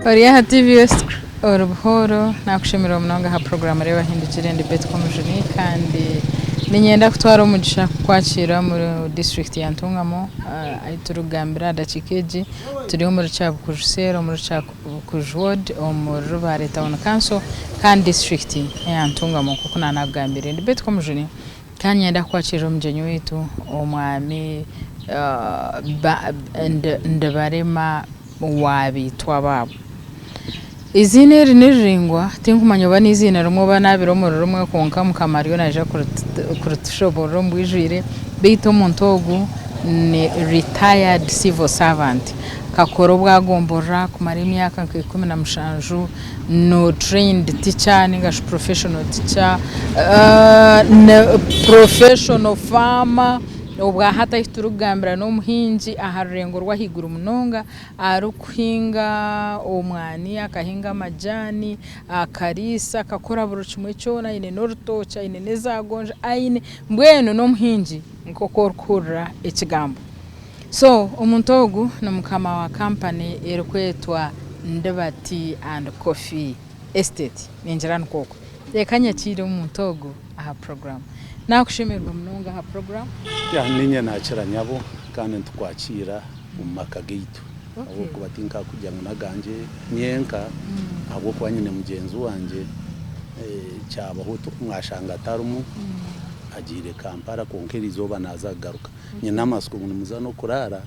Ori aha TV West ori buhooro nakushemererwa munonga aha puroguraamu Reeba Hindukire ndi Betty Komujuni kandi niinyenda kutwara omugisha kukwakiira omu disiturikiti ya Ntungamo ahu turikugambira aha dakiika egi turi omuri Kyabukuju cell omuri Kyabukuju ward omuri Rubare town council kandi disiturikiti n'eya Ntungamo nk'oku naanakugambire. Ndi Betty Komujuni Ka niinyenda kukwakirira omugyenyi waitu Omwami Ndibarema wa Baitwabaabo. Eiziina eri ni riraingwa, tinkumanya oba n'eiziina rimwe oba n'abiri omuri rimwe kwonka Mukama ariyo naija kuritushoboorora omu bwijwire. Beitu omuntu ogu ni retired civil servant. Akakora obwagomborora kumara emyaka nka 17. No trained teacher ninga shi professional teacher, professional farmer, obwahati ahu turikugambira n'omuhingi aha rurengo rw'ahaiguru munonga arikuhinga omwani, akahinga amajaani, akariisa, akakora buri kimwe kyona aine n'orutookye aine n'eza gonja aine mbwenu n'omuhingi nk'oku orikuhurira ekigambo. So omuntu ogu ni mukama wa company erikwetwa Ndiba Tea and Coffee Estate ningira nikwo okwo. Reka nyakiire omuntu ogu aha program. Nakushemererwa munonga aha program. Yeah ninye nakira nyabo kandi nitukwakiira omu maka gaitu ahabw'okuba tinkakugira ngu nagangye nyenka ahabw'okuba nyine mugyenzi wangye kyabaho mwashanga atarimu agiire Kampala kwonka erizooba naaza kugaruka. Nyine amatsiko ngu nimuza n'okuraara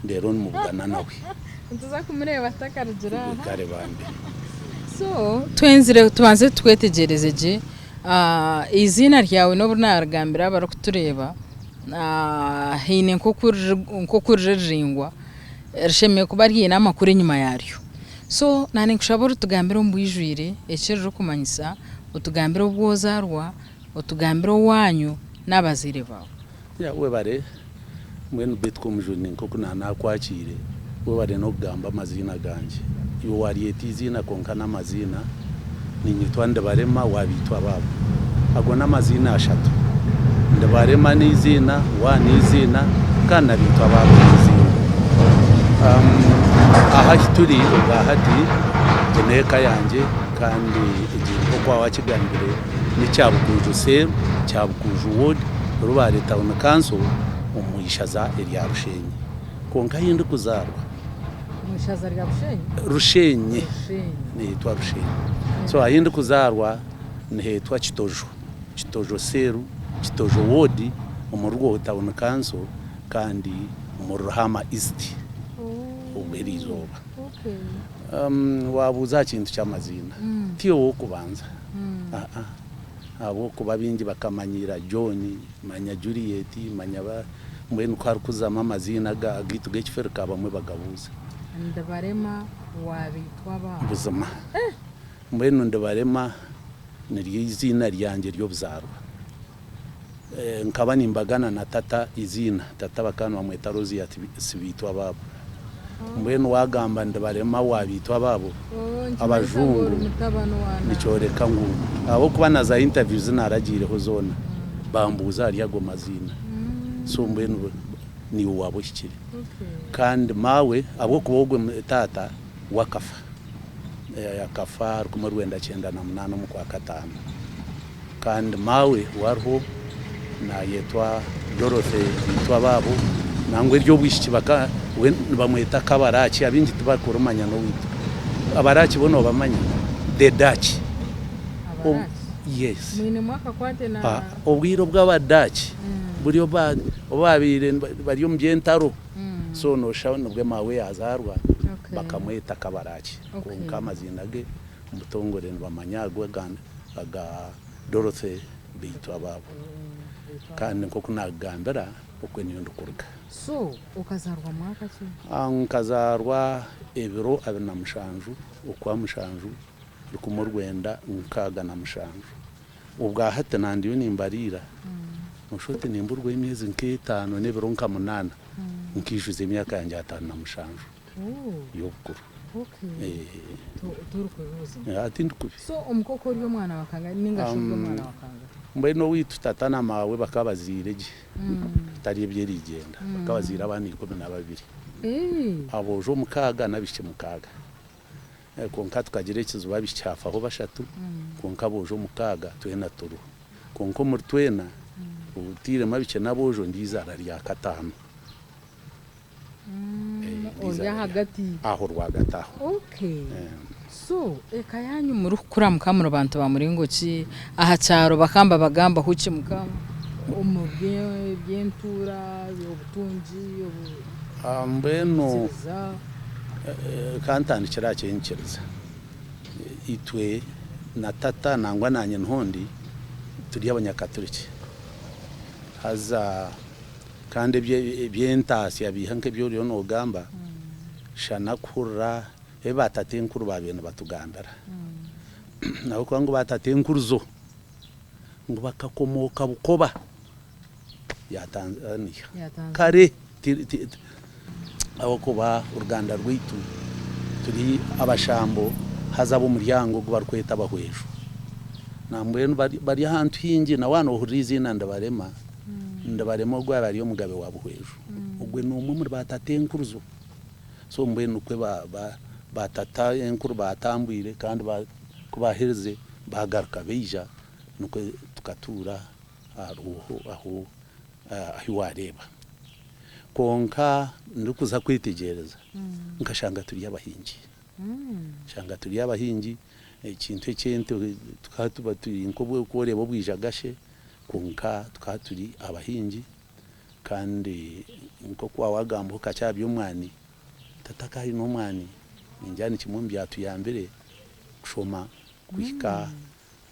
reero nimubugana nawe. Nituza kumureeba tutakarugire aha. Kare bambi. So twenzire tubanze twetegyereze gye eiziina ryawe n'obu naarigambira abarikutureeba haine nk'oku riri riraingwa rishemereire kuba riine amakuru enyima yaaryo. So naninkushaba oritugambire omu bwijwire eki ririkumanyisa, otugambire obu ozaarwa, otugambire owaanyu n'abazaire baawe. Yeah webare mbwenu beitu Komujuni nkoku nanakwakiire webare nokugamba amaziina gangye iwe waryeta eiziina kwonka namaziina ninyetwa Ndibarema wa Baitwabaabo ago namaziina ashatu Ndibarema neiziina wa neiziina kandi na Baitwabaabo neiziina aha ahituri obwahati egi neka yangye kandi egi nkoku wakigambire ni Kyabukunju cell Kyabukunju ward Rubare Town Council omu ishaza erya Rushenyi. Kwonka ahi ndikuzaarwa. Omu ishaza rya Bushenyi? Rushenyi. Rushenyi. Niheetwa Rushenyi. So ahi ndikuzaarwa niheetwa Kitojo. Kitojo Cell, Kitojo Ward omu Rwoho Town Council kandi omuri Ruhama East obwo eriizooba. Waabuuza aha kintu ky'amaziina, tiiwe w'okubanza. Aa. Ahabw'okuba baingi bakamanyiira John, manya Juliet, manya ba, mbwenu ku harikuzamu amaziina aga agaitu g'ekifirika abamwe bagabuuza. Ndibarema waabaitwa abaabo. Buzima. Mbwenu Ndibarema niryo eiziina ryangye ry'obuzaarwa. Nkaba nimbagana na tata eiziina, tata bakaba nibamweta Roziya Sibaitwa abaabo. Mbwenu waagamba Ndibarema waabaitwa abaabo, abajungu nikyoreka ngu ahabw'okuba na za interview zi naaragiireho zoona bambuuza ahari ago maziina. So mbwenu niiwe waaba ohikire. Kandi maawe ahabw'okuba ogwo taata we akafa, akafa rukumi rwenda kyenda na munaana omu Kwakataano. Kandi maawe we ariho naayetwa Dorothy Baitwabaabo, nangwa ery'obwishiki baka we nibamweta Kabaraki, abaingi tibarikurimanya n'owaitu. Abaraki bo noobamanya? The Dutch. Abaraki? Yes. Mwinemu akakwate na. Obwire obu aba Dutch buri obu baabaire bari omu by'entaro, so nooshusha nibwo maawe yaazaarwa bakamweta Kabaraki kwonka amaziina ge omu butongore nibamanya ago aga Dorothy Beitu abaabo. Kandi nk'oku naakugambira, okwo niyo ndikuruga. So, okazaarwa mwaka ki? Nkazaarwa ebiro 27 Okwamushanju, 1967. Obwa hati nandiyo nimbariira, nooshusha oti nimburwaho emyezi nk'etaano n'ebiro nka munaana, nkaijuza emyaka yangye 57. y'obukuru. Tindikubi. Mbwenu owaitu tata na maawe bakaba bazaire gye bitari eby'erigyenda. Bakaba bazaire abaana 12, aboojo mukaaga n'abaishiki mukaaga. Kwonka tukagira ekizibu abaishiki haafaho bashatu kwonka aboojo mukaaga twena turiho. Kwonka omuri twena otairemu abaishiki n'aboojo ndi eizaara rya kataano. Ori ahagati. Aho rwagati aho. Okay. So eka yaanyu murikukura mukaba muri bantu ba muringo ki? Aha kyaro bakaba nibabagambaho ki mukaba omu by'entuura, obutungi, Mbwenu obuikiriza? Ka ntandikire aha ky'enyikiriza. Itwe na tata nangwa naanye niho ndi, turi Abanyakaturiki. Haza kandi eby'entaasya biiha nk'ebi oriyo noogamba, shana kuhurira ebi baatatenkuru baabaire nibatugambira. Ahabw'okuba ngu baatatenkuruzo ngu bakakomooka Bukoba ya Tanzania kare ahabw'okuba oruganda rwaitu turi abashambo haza ab'omuryango ogu barikweta Abahweju. Nambwenu bari ahantu haingi na waaba noohurira eiziina Ndibarema, Ndibarema ogwo yaaba ari omugabe wa Buhweju. Ogwe n'omwe omuri baatatenkuruzo. So mbwenu nikwo baatatenkuru baatambwire kandi ku baaherize baagaruka baija nikwo tukatuura aho ahu waareeba. Kwonka ndikuza kwetegyereza nkashanga turi abahingi. Nshanga turi abahingi, ekintu eky'ente tukaba tuba turi nk'oku oreeba obwijagashe kwonka tukaba turi abahingi kandi nk'oku waaba waagambaho kakye aha by'omwani, tata akaba aine omwani, ningira ni kimwe omu byatuyambire kushoma kuhika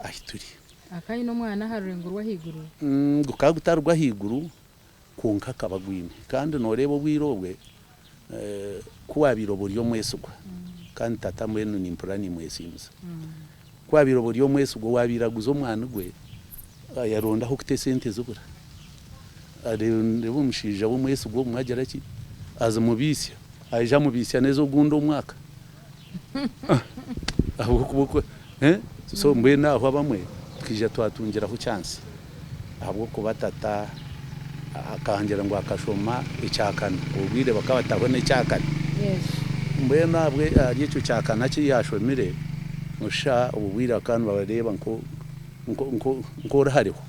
ahi turi. Akaba aine omwani aha rurengo rw'ahaiguru? Gukaba gutari gw'ahaiguru kwonka akaba agwine. Kandi nooreeba obwire obwe ku waabaire oba ori omwesigwa, kandi tata mbwenu nimpurira nimwesiimisa, ku waabaire oba ori omwesigwa owaabaire aguza omwani gwe ayaronda ah'okuta esente zibura. Areeba omushaija w'omwesigwa obumwe agira ki, azimubiitsya, aija amubiitsya n'ez'ogundi omwaka. Ahabw'okuba okwo so mbwenu aho abamwe twija twatungiraho chance ahabw'okuba tata akangira ngu akashoma ekyakana obwire bakaba bataho n'ekyakana. Mbwenu ahabwe ahari ekyo kyakana eki yashomire noshusha obwo bwire bakaba nibareeba nko nko nk'ori hariho.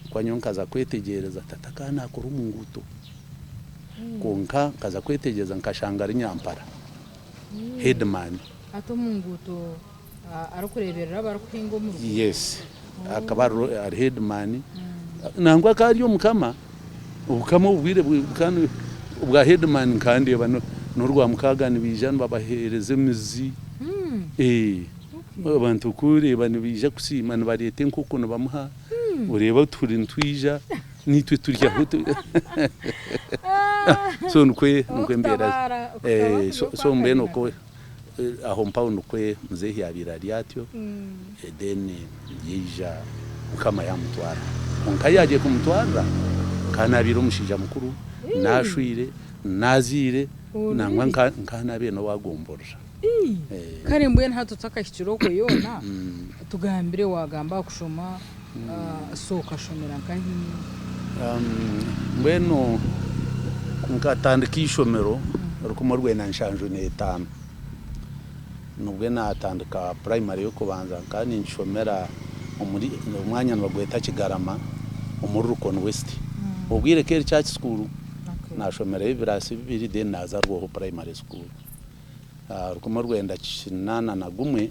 Nikwo nyowe nkaza kwetegyereza tata akaba nakora omu nguuto kwonka nkaza kwetegyereza nkashanga ari nyampara. Headman. Hati omu nguuto arikureeberera abarikuhinga omu ruguuto? Yes, akaba ari headman. Nangwa akaba ari omukama, obukama obwo bwire obwa headman nkaba ndeeba n'orwamukaaga nibaija nibabaheereza emizi. Abantu ku oreeba nibaija kusiima nibareeta enkoko nibamuha, oreeba otuhuri nitwija. Naitwe turi aho so nikwo nikwo embeera so mbwenu okwo aho mpaho nikwo muzeeyi yaabaire ari atyo then yaija mukama yaamutwara kwonka yaagiye kumutwarira nkaba naabaire omushaija mukuru naashwire naazaire nangwa nkaba naabaire n'owaagomborora. Kare mbwenu hati otakahikire okwo yoona tugambire waagamba aha kushoma So okashomera nkahi? Mbwenu nkatandika eishomero rukumi rwenda nshanju n'etaano. Nibwe naatandika purayimare y'okubanza nkaba ningishomera omuri omwanya nibagweta Kigarama omuri Rukoni West. Obwire ekaba eri church school, naashomerayo ebiraasi bibiri then naaza Rwoho Primary School. 1981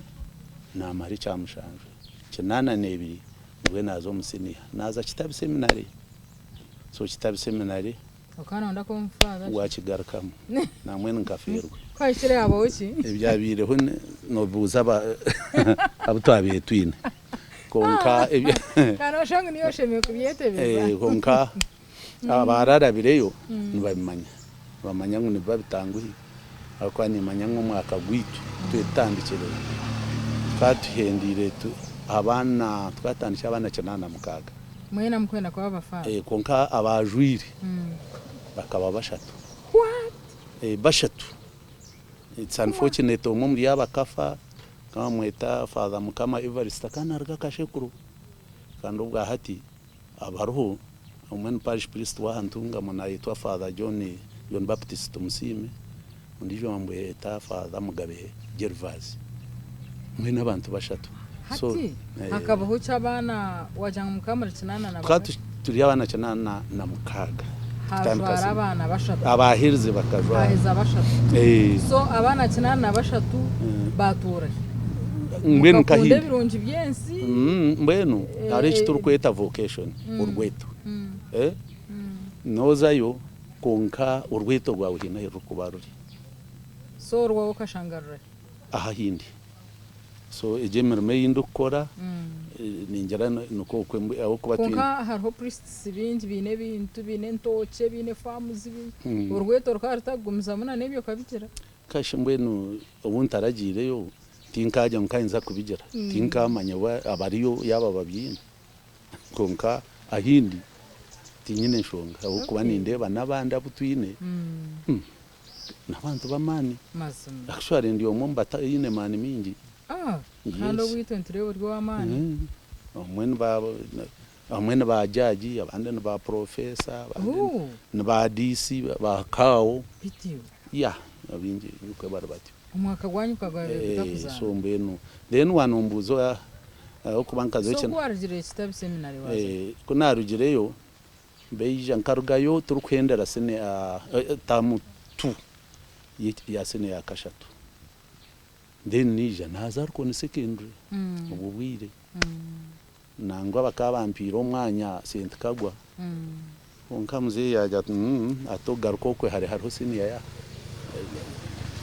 naamara ekyamushanju. 82 nibwe naaza omu siniya. Naaza Kitabi Seminary. So Kitabi Seminary. Okaba noyenda kuba omufaather ki? Wakigarukamu. Nambwenu nkafeerwa. Ku wahikire habaho ki? Ebyabaireho nobibuuza abu twabaire twine. Kwonka ebya. Kandi noshusha ngu niiwe oshemereire kubyetebeza. Kwonka abararabireyo nibabimanya. Nibamanya ngu nibiba bitanguhi ahabw'okuba nimanya ngu omwaka gwaitu twetandikire tukaba tuhendeire abaana tukaba tutandikire abaana 86. Mwena mukwenda kuba abafaatha? Kwonka abaajwaire bakaba bashatu. What? Bashatu. It's unfortunate omwe omuri abo akafa bakaba bamweta Father Mukama Evarist akaba naruga Kashekuro kandi obwahati Abariho, omwe ni Parish Priest w'aha Ntungamo nayetwa Father John, John Baptist Tumusiime. Ondiijo bamweta Father Mugabe Gervase. Mbwenu abantu bashatu. So, Hati hakabaho ki abaana wagira ngu mukaba muri kinaana na Tukaba bamwe? turi abaana 86. Kutandika Hajwara siniya. abaana bashatu. Abaaherize bakajwara. Haaheza bashatu. So abaana 83 baatuura hi? Mbwenu Mukakunda nkahindi. ebirungi by'ensi? Mbwenu hariho eki turikweta vocation, orweto. Noozayo kwonka orweto rwawe haine ahu rurikuba ruri. So orwawe okashanga ruri hi? Aha ahu ndi. So egyo emirimo ei ndikukora ningira nikwo okwe ahabw'okuba twine. Kwonka hariho priests baingi baine ebintu, baine entookye, baine farms, orweto rukaba rutakugumizamu na n'ebyo okabigira? Kashi mbwenu obu ntaragiireyo tinkaagira ngu nkayinza kubigira, tinkaamanya obu abariyo yaaba babiine. Kwonka ahu ndi tinyine nshonga ahabw'okuba nindeeba n'abandi abu twine n'abantu b'amaani. Mazima. Actually ndi omwe omu bataine maani maingi. Ah, kandi Yes. obwitwe nitureeba ori ow'amaani. Obumwe ni ba abamwe ni ba jaji abandi ni ba professor abandi Ooh. ni ba DC ba CAO. Bityo. Yeah, abaingi nikwo bari batyo. Omwaka gwanyu ka gwabaire gutakuzaana. So mbwenu then wanombuuza ahabw'okuba nkaza So ku warugire Kitabi Seminary waaza hi? Ku narugireyo baija nkarugayo turikuhendera senior term two ya senior ya kashatu then naija naaza Rukoni secondary obwo bwire nangwa bakaba bampiire omwanya sente kagwa kwonka muzeeyi yaagira ati hati ogaruke okwe hare hariho senior ya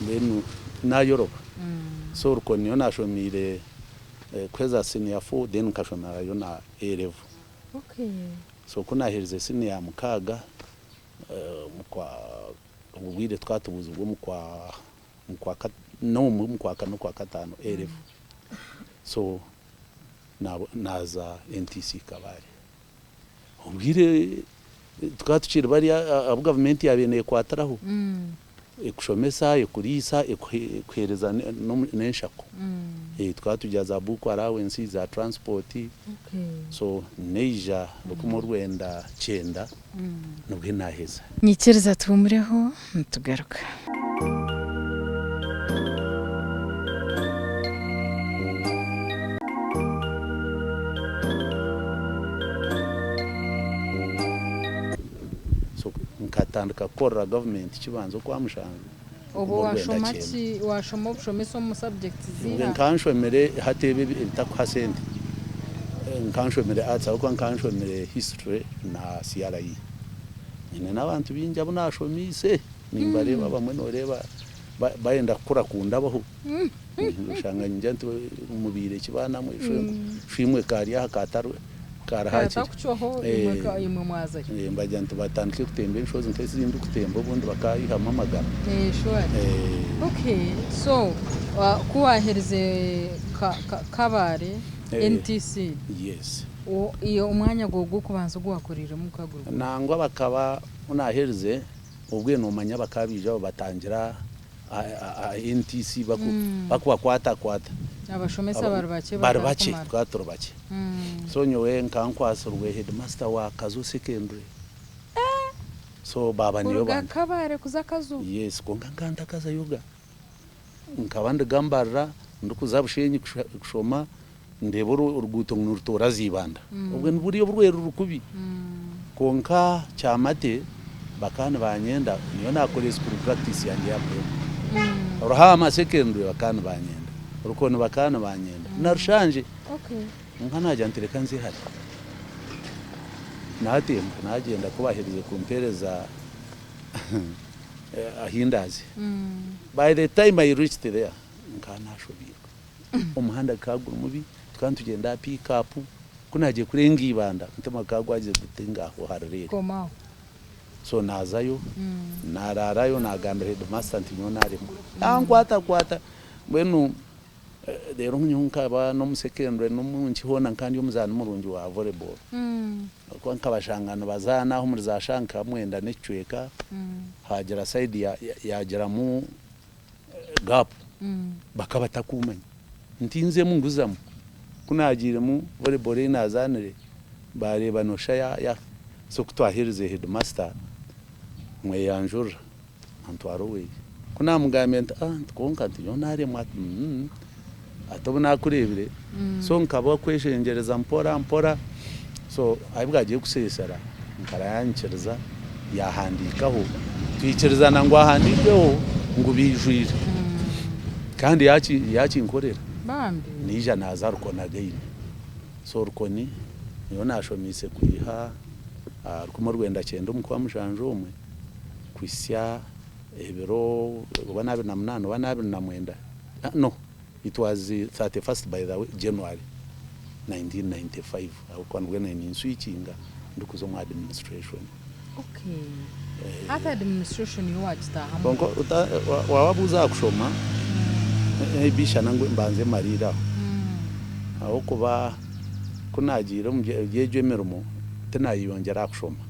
mbwenu nayoroba so Rukoni niyo nashomiire kuheza senior four then nkashomerayo na A level. So ku naaherize siniya ya mukaaga, omu kwa, obwo bwire tukaba tubuuzibwa omu kwa, omu kwa ka, no omu kwa kana okwa kataano A level. So naaza NTC Kabale. Obwire tukaba tukiri bariya abu gavumenti yaabaire neekwatiraho. Ekushomesa, ekuriisa, ekuheereza n'enshako. Tukaba tugira za book allowance, za transport, so neija 1990 nibwe naaheza. Nyikiriza tuhumureho nitugaruka. So nkatandika kukorera gavumenti kibanza okwa mushanju Obwo washoma ki? Washoma obushomesa omu subjects Obwe ziiha? nkanshomire hati ebi ebitakuha sente nkanshomire arts ahabw'okuba nkanshomire history na CRE. Nyine n'abantu baingi abu nashomiise nimbareeba abamwe noreeba bayenda kukura kundabaho oshanga ningira nti mubaire ki baana mwe shoimwe kari aha karahakiri. Katakucwaho imwe mwazayo. Mbagira nti batandike kutemba enshozi nk'ezi ndikutemba obundi bakayihamu amagara. Sure. Okay, so ku waherize Kabale NTC. Yes. Omwanya gwawe gw'okubanza ogu wakoreiremu gukaba guri guuha? Nangwa bakaba ku naherize obwe nomanya bakaba baija babatangira aha NTC bakubakwatakwata. Abashomesa bari bakye Bari bakye, tukaba turi bakye. So nyowe nkaba nkwatsirwe headmaster wa Kazo secondary. So baaba niyo Kuruga Kabale kuza Kazo? Yes, kwonka nkaba ntakazayoga. Nkaba ndiga Mbarara ndikuza Bushenyi kushoma ndeeba oruguuto ngu nirutoora Zibanda. Obwe niburiya oburweru rukubi. Kwonka Kyamate bakaba nibanyenda niyo naakora school practice yangye ya muheru. Ruhaama secondary bakaba nibanyenda, Rukoni bakaba nibanyenda na Rushanje. Kwonka naagira nti reka nze hare. Naatemba naagyenda ku baaherize kumpeereza ahi ndaaze. By the time I reached there nkaba naashobeirwe. Omuhanda gukaba guri mubi, tukaba nitugyenda aha pick up, ku naagiire kurenga Ibanda omutima gukaba gwagizire guti ngaho hari reeri. So naazayo, naaraarayo naagambira headmaster nti nyowe naaremwa. Yankwatakwata mbwenu reero nyowe nkaba n'omu secondary n'omu nki hoona nkaba ndi omuzaani murungi wa volleyball. Ahabw'okuba nkabashanga nibazaana aho omuri za shaaha nka mwenda n'ekicweka, haagira side yaagiramu gap bakaba batakumanya. Ntinzemu nguzamu, ku naagiiremu volleyball ei naazaanire baareeba nooshusha ya so ku twaherize headmaster mweyanjurira antwara oweye. Ku naamugambire nti, Ah, nti kwonka nti nyowe naaremwa, ati, Umm, ati obu naakureebire. So nkaba kweshengyereza mpora mpora, so ahi bwagiire kuseesera nkara yanyikiriza yaahandiikaho, twikirizana ngu ahandiikeho ngu biijwire kandi yaakinkorera. Bambi. Naija naaza Rukoni again. So Rukoni niyo naashomiise kwiha aha rukumi orwenda kyenda omu Kwamushanju omwe kuhitsya ebiro oba n'abiri na munaana oba n'abiri na mwenda, no it was 31st by the way January 1995 ahabw'okuba nibwo nari ninswikinga ndikuza omu administration. Okay. Hati administration yo waagitaahamu Kwonka ota? Waaba oza kushoma ebishana ngu mbanze mariire aho ahabw'okuba ku naagiire omu by'egyo emirimo tinayeyongyera aha kushoma.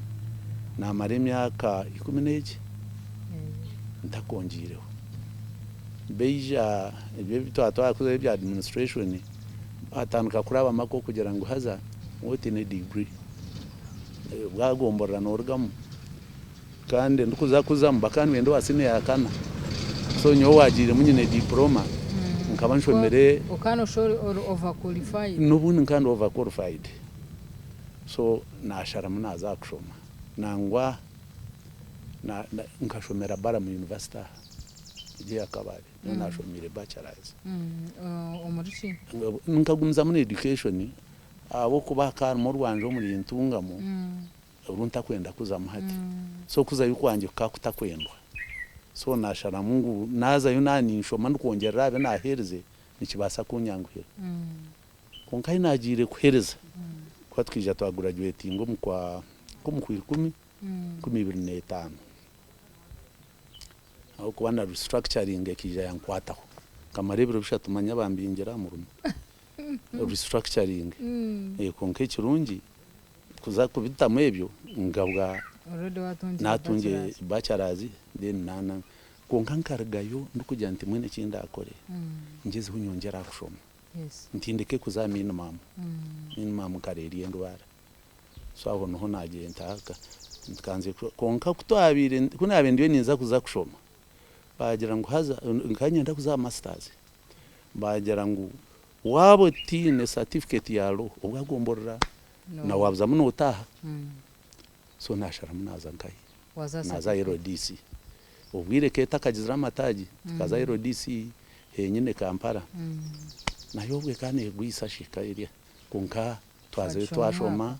Naamara emyaka ikumi n'egi ntakongiireho. Baija ebyo ebi twaba twakozire ebya administration batandika kurabamu ak'okugira ngu haza waaba otaine degree bwagomborora norugamu. Kandi ndikuza kuzamu bakaba nibenda owa siniya ya kana so nyowe owagiiremu nyine diploma nkaba nshomire. Okaba noshusha ori over qualified. N'obundi nkaba ndi over qualified so nasharamu naza aha kushoma nangwa nkashomera Balaam University aha egi eya Kabale niho nashomiire bachelors. Omuri ki? Nkagumizamu na education ahabw'okuba hakaba harimu orwanja omuri Ntungamo. Oru ntakwenda kuzamu hati. So okuzayo kwangye kukaba kutakwendwa. So nasharamu ngu nazayo naaba ninshoma ndikwongyerera aha bi naaherize nikibaasa kunyanguhira. Kwonka ahi naagiire kuheereza, kuba tukaija twagurajuwetinga omu kwa nk'omu kwa ikumi, 2005. Ahabw'okuba na restructuring ekaija yankwataho. Nkamara ebiro bishatu manya bambingire aha murimo. Restructuring. Kwonka ekirungi Kuza kubitamu ebyo nkabwa natungire bachelors then nana kwonka nkarugayo ndikugira nti mbwenu eki ndakore ngyezeho nyongyere aha kushoma nti ndeke kuza aha minimum, minimum nkareerya endwara so aho niho nagiire nti kanze kwonka kutwabaire kunabaire ndiyo ninza kuza kushoma bagira ngu haza nkaba niinyenda kuza aha masters bagira ngu Waaba otaine certificate ya law obwagomborora na waabuzamu notaaha so nasharamu naaza nkahi? Naaza LDC. Obwire ekaba etakagizire amataagi tukaza LDC henyine Kampala nayo obwo ekaba negwisa shi erya kwonka twazayo twashoma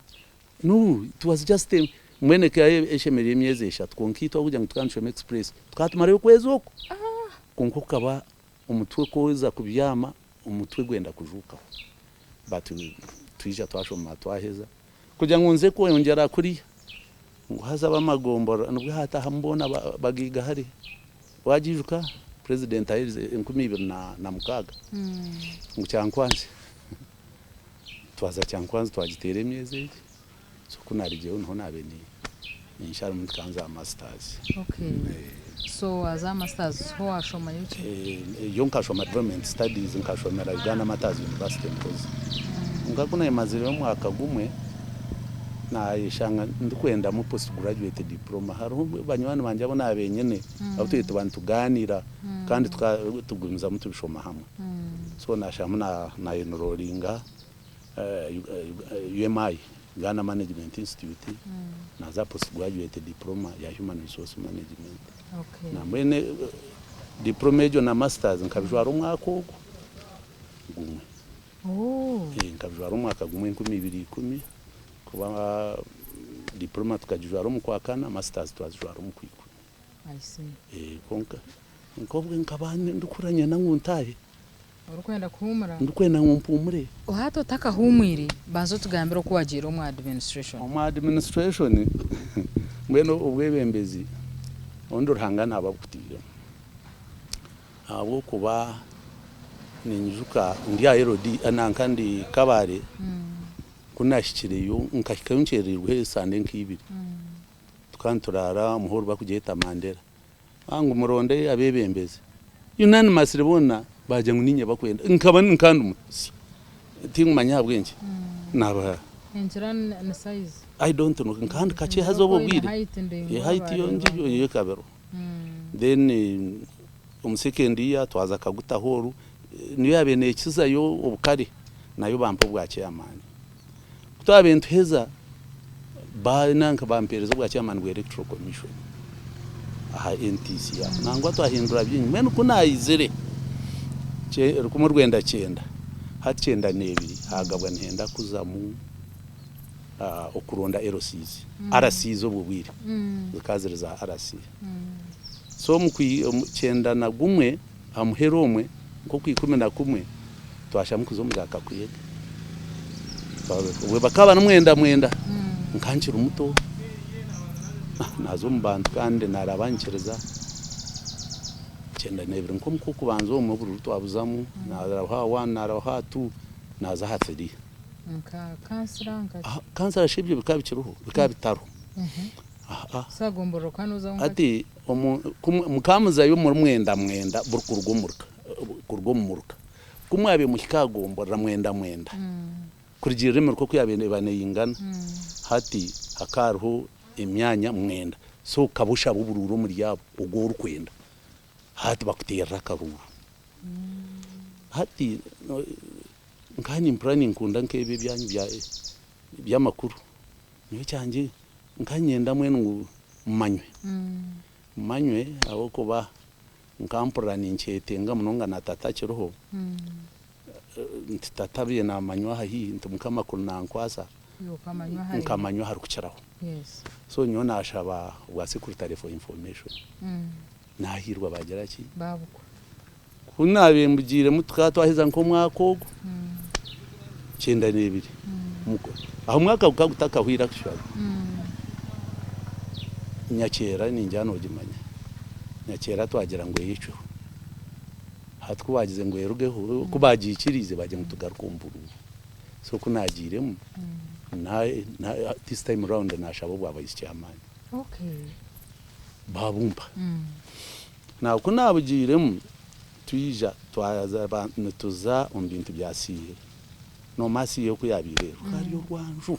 no it was just a mbwenu ekaba eshemereire emyezi eshatu kwonka itwe ahabw'okugira ngu tukaba nitushoma express tukaba tumarayo okwezi okwo kwonka okukaba Omutwe ku oza kubyama omutwe gwenda kujuukaho but twija twashoma twaheza kugira ngu nze kwongyera kuriya ngu haza ab'amagomborora nibwo haatahamu boona bagaiga hariya wagiijuka president aherize 2006 ngu Kyankwanzi twaza Kyankwanzi twagiteera emyezi egi. So ku naarugyeyo niho naabaire ninsharamu nti ka nze aha masters. Okay. So waaza aha masters ho waashomayo ki? Yo nkashoma development studies nkashomera Uganda Martyrs University Nkozi. Kwonka ku naayemazireyo omwaka gumwe, naayeshanga ndikwendamu post graduate diploma. Hariho banywani bangye abu naabaire nyine abu twbaire tuba nitugaaniira kandi tugumizamu tubishoma hamwe. So naasharamu na enrollinga. UMI, Uganda Management Institute, naza post graduate diploma ya Human Resource Management. Nambwenu diploma egyo na masters nkabijwara omwaka ogwo gumwe. Nkabijwara omwaka gumwe 2010 kuba diploma tukagijwara omu kwakana, masters twazijwara omu kwikumi. Kwonka nk'obwe nkaba ndikuranyana ngu ntaahe. Orikwenda kuhuumura? Ndikwenda ngu mpuumure. Hati otakahuumwire, banza otugambire oku wagiire omu administration. Omu administration, mbwenu obwebembezi obundi Ruhanga naaba abukutairemu. Ahabw'okuba ninyijuka ndi aha LD nanka ndi Kabale, ku naahikireyo nkahikayo nkyereirweho esande nka ibiri. Tukaba nituraara omu hall barikugyeta Mandela. Ngu muronde abeebembezi. Unanimously boona baagira ngu niinye bakwenda. Nkaba nka ndi musya. Tinkumanya ahabw'enki naaba. Engira ni size. I don't know. Nkaba ndi kakye haza obwo bwire. Height yo ngibyo yo ekaba eriho. Then. Omu second year twaza Kaguta Hall niyo yaabaire neekizayo obukare nayo bampa obwa chairman. Ku twabaire nituheza nanka bampeereza obwa chairman bwa Electoral Commission aha NTC aho. Nangwa twahindura bingi. Mbwenu ku naizire 1990 hati 92 haagabwa nihenda kuzamu okuronda LCs, RCs obwo bwire zikaba ziri za RC. So omu 91 aha muheru omwe nk'oku 11 twashamu kuza omu za Kakuyege. Obwe bakaba bari mwenda mwenda nka nkiri muto naaza omu bantu kandi naaraba nkiriza 92 nk'omu kw'okubanza omwe obururu twabuzamu naarabaho aha one naarabaho aha two naaza aha three. Nka kansira nka ki? Kansara shi ebyo bikaba bikiriho? Bikaba bitariho. Sagombolola okaba nozaho nka ki? Hati mukamuzayo muri mwenda mwenda buri kuruga omuruka kuruga omu muruka. Ku mwabaire muhika aha gomborora mwenda mwenda kurugiirira emiruka oku yaabaire eba neingana, hati hakaba hariho emyanya mwenda. So okaba oshaba oburuuru omuri abo ogu orikwenda. Hati bakuteerera akaruuru. Hati nka nimpurira ninkunda nk'ebi ebyanyu by'amakuru. Nyowe ekyangye nka niinyenda mbwenu ngu mmanywe. Mmanywe ahabw'okuba nka mpurira ninkyetenga munonga na tata akiriho, nti tata abaire naamanywa aha haihi nti Mukama kuri nankwasa nkamanywa aharikukiraho. So nyowe naashaba obwa secretary for information naahiirwa baagira ki? Ku naabaire mbugiiremu tukaba twaheza nk'omwaka ogwo, 92, aho omwaka gukaba gutakahweire actually, Nyakyera ningira noogimanya, Nyakyera twagira ngu eyecweho, hati ku baagize ngu erugeho, ku baagiikiriize baagira ngu tugaruke omu buruuru, so ku naagiiremu, this time round naashaba obwa vice chairman, baabumpa. Na ku naabugiiremu twija twaza nituza omu bintu bya CA. Noomanya CA oku yaabaire eri, rukaba ruri orwanju.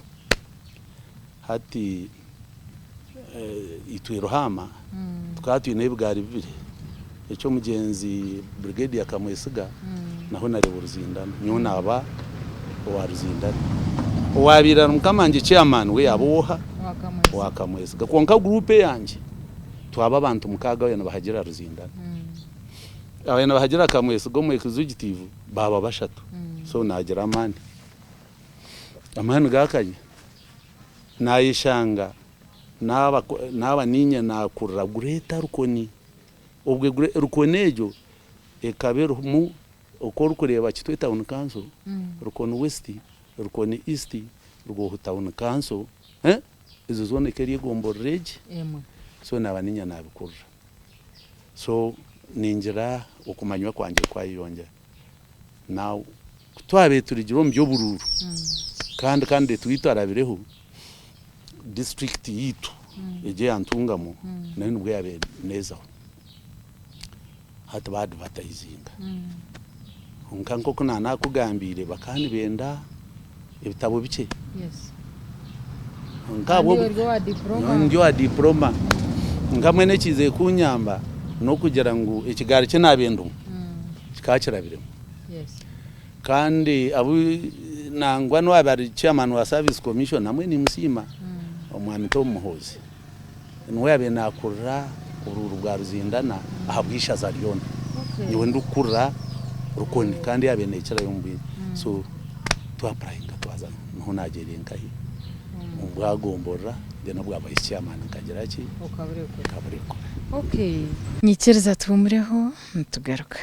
Hati itwe Ruhaama tukaba twine ebigaari bibiri, eky'omugyenzi Brigadier Kamwesiga naho nareeba Ruzindana. Nyowe naaba owa Ruzindana. Owaabaire ari mukama wangye chairman we yaaba ow'oha? Owa Kamwesiga. Kwonka guruupu eyangye Twaba abantu mukaaga ababaire nibahagira Ruzindana. Ababaire nibahagira Kamwesiga omu executive baaba bashatu. So naagira amaani. Amaani gaakanya naayeshanga naaba naaba niinye naakurira Greater Rukoni. Obwe Rukoni egyo ekaba erimu oku orikureeba Kitwe Town Council, Rukoni West, Rukoni East, Rwoho Town Council, Ezo zoona eka eri egomborora egi Emwe. So naaba niinya naabikurira. So ningira okumanywa kwangye kwayeyongyera. Now ku twabaire turugire omu by'oburuuru kandi candidate waitu arabireho, district yaitu egi eya Ntungamo nayo nibwo yaabaire neezaho. Hati ba advertisinga. Kwonka nk'oku naanakugambiire bakaba nibenda ebitabo bikye. Yes. Kwonka Kandi ahabw'obu- ori owa diploma. Nyowe ndi owa diploma. Nka mbwenu ekiizire kunyamba n'okugira ngu ekigaari ki naabaire ndimu kikaba kirabiremu. Yes. Kandi abu nangwa n'owaaba ari chairman wa service commission namwe nimusiima, omwami Tom Muhoozi. Niwe yaabaire naakurira oburuuru bwa Ruzindana ahabw'eishaza ryona. Nyowe ndikukurira Rukoni kandi yaabaire neekirayo omu bwingi. So twapurayinga twaza niho naagyeriire nkahi omu bwagomborora then obwa vice chairman nkagira ki? Nkaburekura. Okay. Nyikiriza tuhumureho nitugaruka.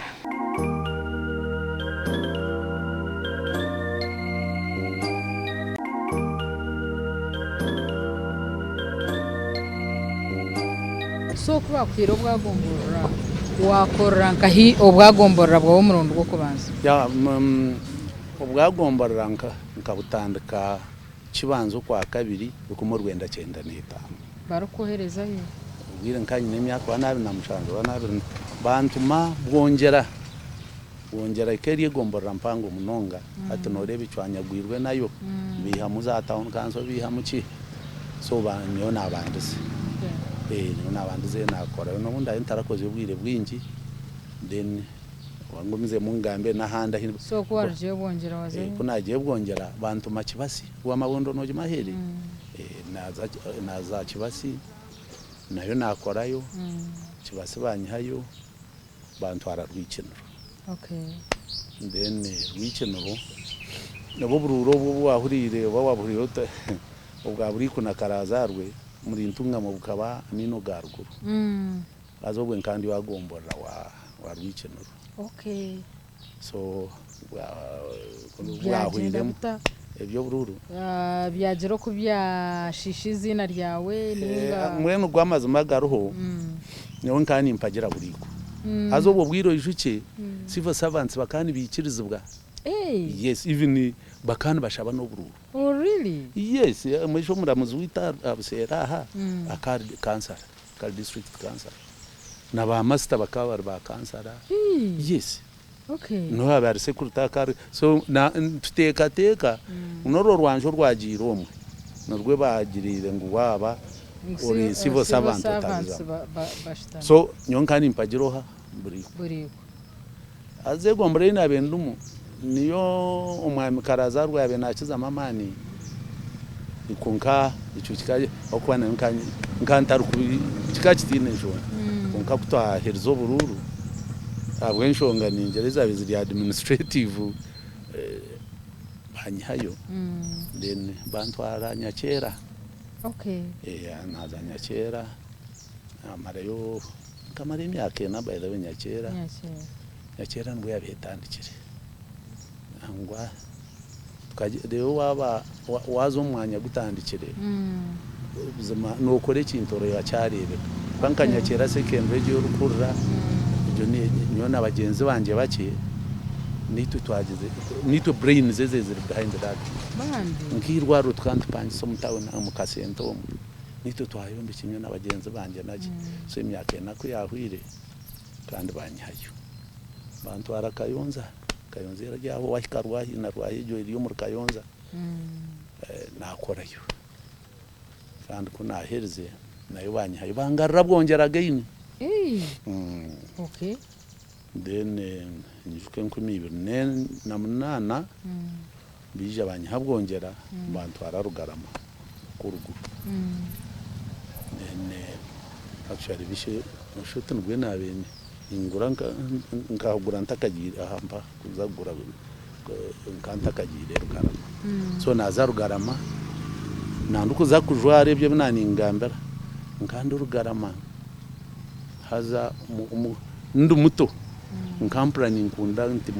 So ku bakuhaire obwagomborora, wakorera nkahi obwagomborora bwawe omurundi gw'okubanza? Yeah, obwagomborora nkabutandika Kibanza Okwakabiri 1995. Barikukwoherezayo? Obwire nkaba nyine emyaka oba n'abiri na mushanju oba n'abiri na. Bantuma Bwongyera. Bwongyera ekaba eri egomborora mpango munonga. Hati nooreeba ecwanyagwirwe nayo. Baihamu za town council baihamu ki. So nyowe naabandize. Nyowe naabandize naakorayo n'obu ndaabe ntarakozire obwire bwingi. Then oba ngumizemu ngambe n'ahandi ahi. So ku warugireyo Bwongyera wazayo? Ku naagiire Bwongyera bantuma Kibasi, owa Mabondo noogima aheeri? Naaza Kibasi nayo naakorayo, Kibasi baanyihayo bantwara Rwikiniro. Then Rwikiniro nibwo oburuuru obu obu waahuriire oba waabuhuriire ota obwa Buriiku na Karazaarwe omuri Ntungamo bukaba amaino ga ruguru. Haza obwe nkaba ndi owa gomborora wa Rwikiniro. So Byagenda bwahwiremu bita? Eby'oburuuru. Byagira oku byashiisha eiziina ryawe ninga? Mbwenu go amazima agariho, nyowe nkaba nimpagira buriiku. Haza obwo bwire oijukye civil servants bakaba nibaikirizibwa. Yes, even bakaba nibashaba n'oburuuru. Oh really? Yes, mbwenu omuramuzi waitu aha Buseera aha akaba ari kansara. Akaba district kansara na ba masita bakaba bari ba kansara yes niwe yaabaire ari security akaba so nituteekateeka n'orwo rwanja orwagiire omwe nirwo baagiriire ngu waaba ori civil servant otaruzamu so nyowe nkaba nimpagira oha Buriikwa. Haza egombolola ei naabaire ndimu niyo omwami Karazaarwa yaabaire naakizamu amaani kwonka ekyo kikaba ahabw'okuba nayo nkaba ntarikubi kikaba kitaine nshonga kwonka ku twaherize oburuuru ahabw'enshonga ningira ezaabaire ziri administrative baanyihayo then bantwara Nyakyera naaza Nyakyera naamarayo Nkamara emyaka ena by the way Nyakyera, Nyakyera nibwo yaabaire etandikire. Nangwa reero waaba waaza omu mwanya gutandikire, buzima nookora ekintu oreeba kyareebeka. Kwonka nka Nyakyera secondary egyo ei orikuhurira, egyo nyowe na bagyenzi bangye bakye, naitwe twagizire, naitwe brains ezi eziri behind that. Nk'eirwariro tukaba nitupangisa omu town omu kasente omwo. Naitwe twayombekire nyowe na bagyenzi bangye nagye. So emyaka ena ku yaahweire kandi baanyihayo bantwara Kayonza. Kayonza eri aho waahika Rwahi na Rwahi egyo eri omuri Kayonza naakorayo. Kandi ku naaherize nayo baanyihayo bangarura Bwongyera again. Then nyijuka 2008 baija banyiha Bwongyera bantwara Rugarama okw'oruguru. Then actually bishe noshusha oti nibwe nabaire ningura nkahagura ntakagiire aha mpaha kuza kugura nkaba ntakagiire Rugarama. So naaza Rugarama nandikuza kujwara ebyo ebi naaningambira nkaba ndi Rugarama haza ndi muto nkampurira ninkunda nti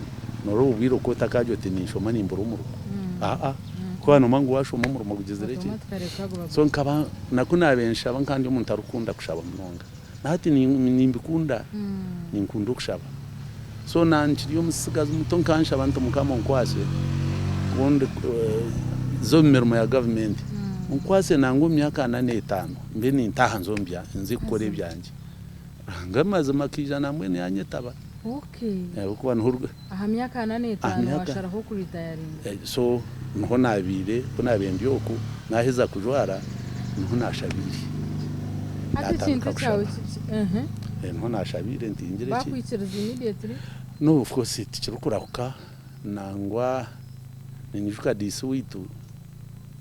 noreeba obwire oku otakagira oti ninshoma nimbura omurimo aa ku waaba nomanya ngu washoma omurimo gugizire ki so nkaba na ku naabaire nshaba nkaba ndi omuntu arikukunda kushaba munonga na hati nimbikunda ninkunda okushaba so na nkiri omutsigazi muto nkaba nshaba nti mukama onkwase ku ndikuza omu mirimo ya gavumenti onkwase nangwa omu myaka ana n'etaano mbe nintaaha nze omu bya nze kukora ebyangye. Ruhanga amazima akaija nambwenu yanyetaba. Ahabw'okuba niho oru. Aha myaka ana n'etaano washaraho kuritayaringa. So niho nabaire, ku nabaire ndi oku, naheza kujwara niho nashabiire. Hati ekintu Natandika ekyawe kushaba. Niho nashabiire nti ngire ki. Bakwikiriza immediately? No of course tikirikurahuka nangwa ninyijuka DC waitu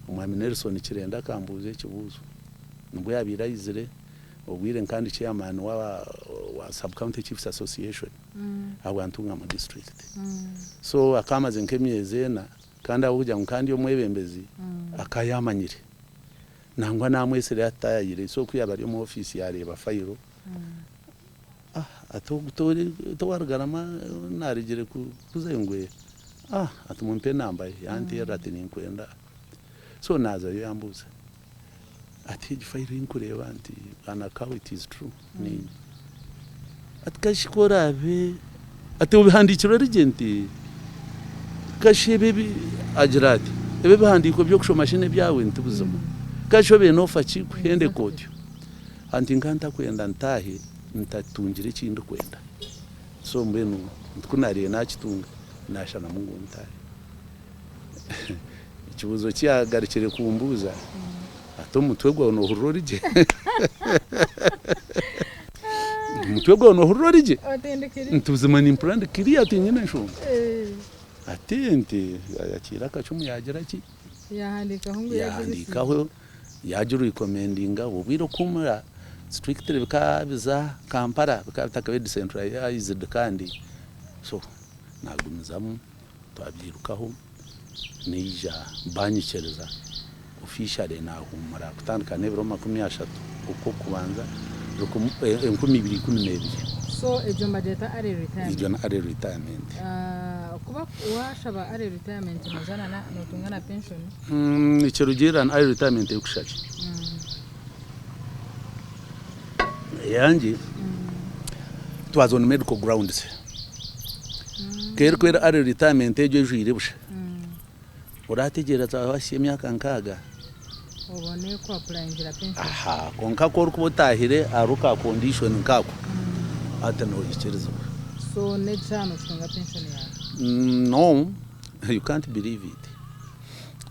Omwami Nelson Kirenda akambuuza ekibuuzo nibwo yabaire aizire. Obwire nkaba ndi chairman wa Sub County Chiefs Association ahabwa Ntungamo District. So akaba amazire nk'emyezi ena kandi ahabw'okugira ngu nkaba ndi omwebembezi akaba yaamanyire. Nangwa naamwetsire atayayire so ku yaaba ari omu ofiisi yaareeba fayiro, ah ati ogu t'owa Rugarama ou naaregire kuzayo ngu ee, ah ati mumpe enamba ye, yanteerera ati ninkwenda. So naazayo yambuuza. Ati egi fayiro ei nkureeba nti bwana Kawe it is true niinye. Ati kashi ku oraabe ati obihandiikire ori gye nti kashi ebi ebi agira ati ebi ebihandiiko by'okushoma shi n'ebyawe nti buzima kashi obaire noofa ki kuhendeka otyo? Nti nkaba ntakwenda ntaahe ntatungire eki ndikwenda so mbwenu nti ku naariire naakitunga naasharamu ngu ntaahe. Ekibuuzo ki yaagarukire kumbuuza, ati omutwe gwawe noohurira ori gye? Omutwe gwawe noohurira ori gye? Nti buzima nimpurira ndi clear tinyine nshonga. Ati nti yakiira akacumu yaagira ki? Yaahandiikaho yaagirekomendinga obwo bwire okuhumura strictly bikaba biza Kampala bikaba bitakabaire decentralized kandi so naagumizamu twabyirukaho naija banyikiriza officially naahumura kutandika n'ebiro 30 okw'okubanza 2012. So egyo nibagyeta early retirement? Egyo ni early retirement. Kuba waashaba early retirement noza na notunga na pension? Nikirugiirira ni early retirement erikushusha ki. Eyangye it was on medical grounds. Ku erikuba eri early retirement egyo ejwire busha, Oraategyereza waahitsya emyaka nkaaga? Obone ku apurayingira penshoni. Aha, kwonka ku orikuba otaahire ahari ka kondishoni nk'ako, hati noikirizibwa. So n'egi shaaha nookitunga penshoni yaawe? No, you can't believe it.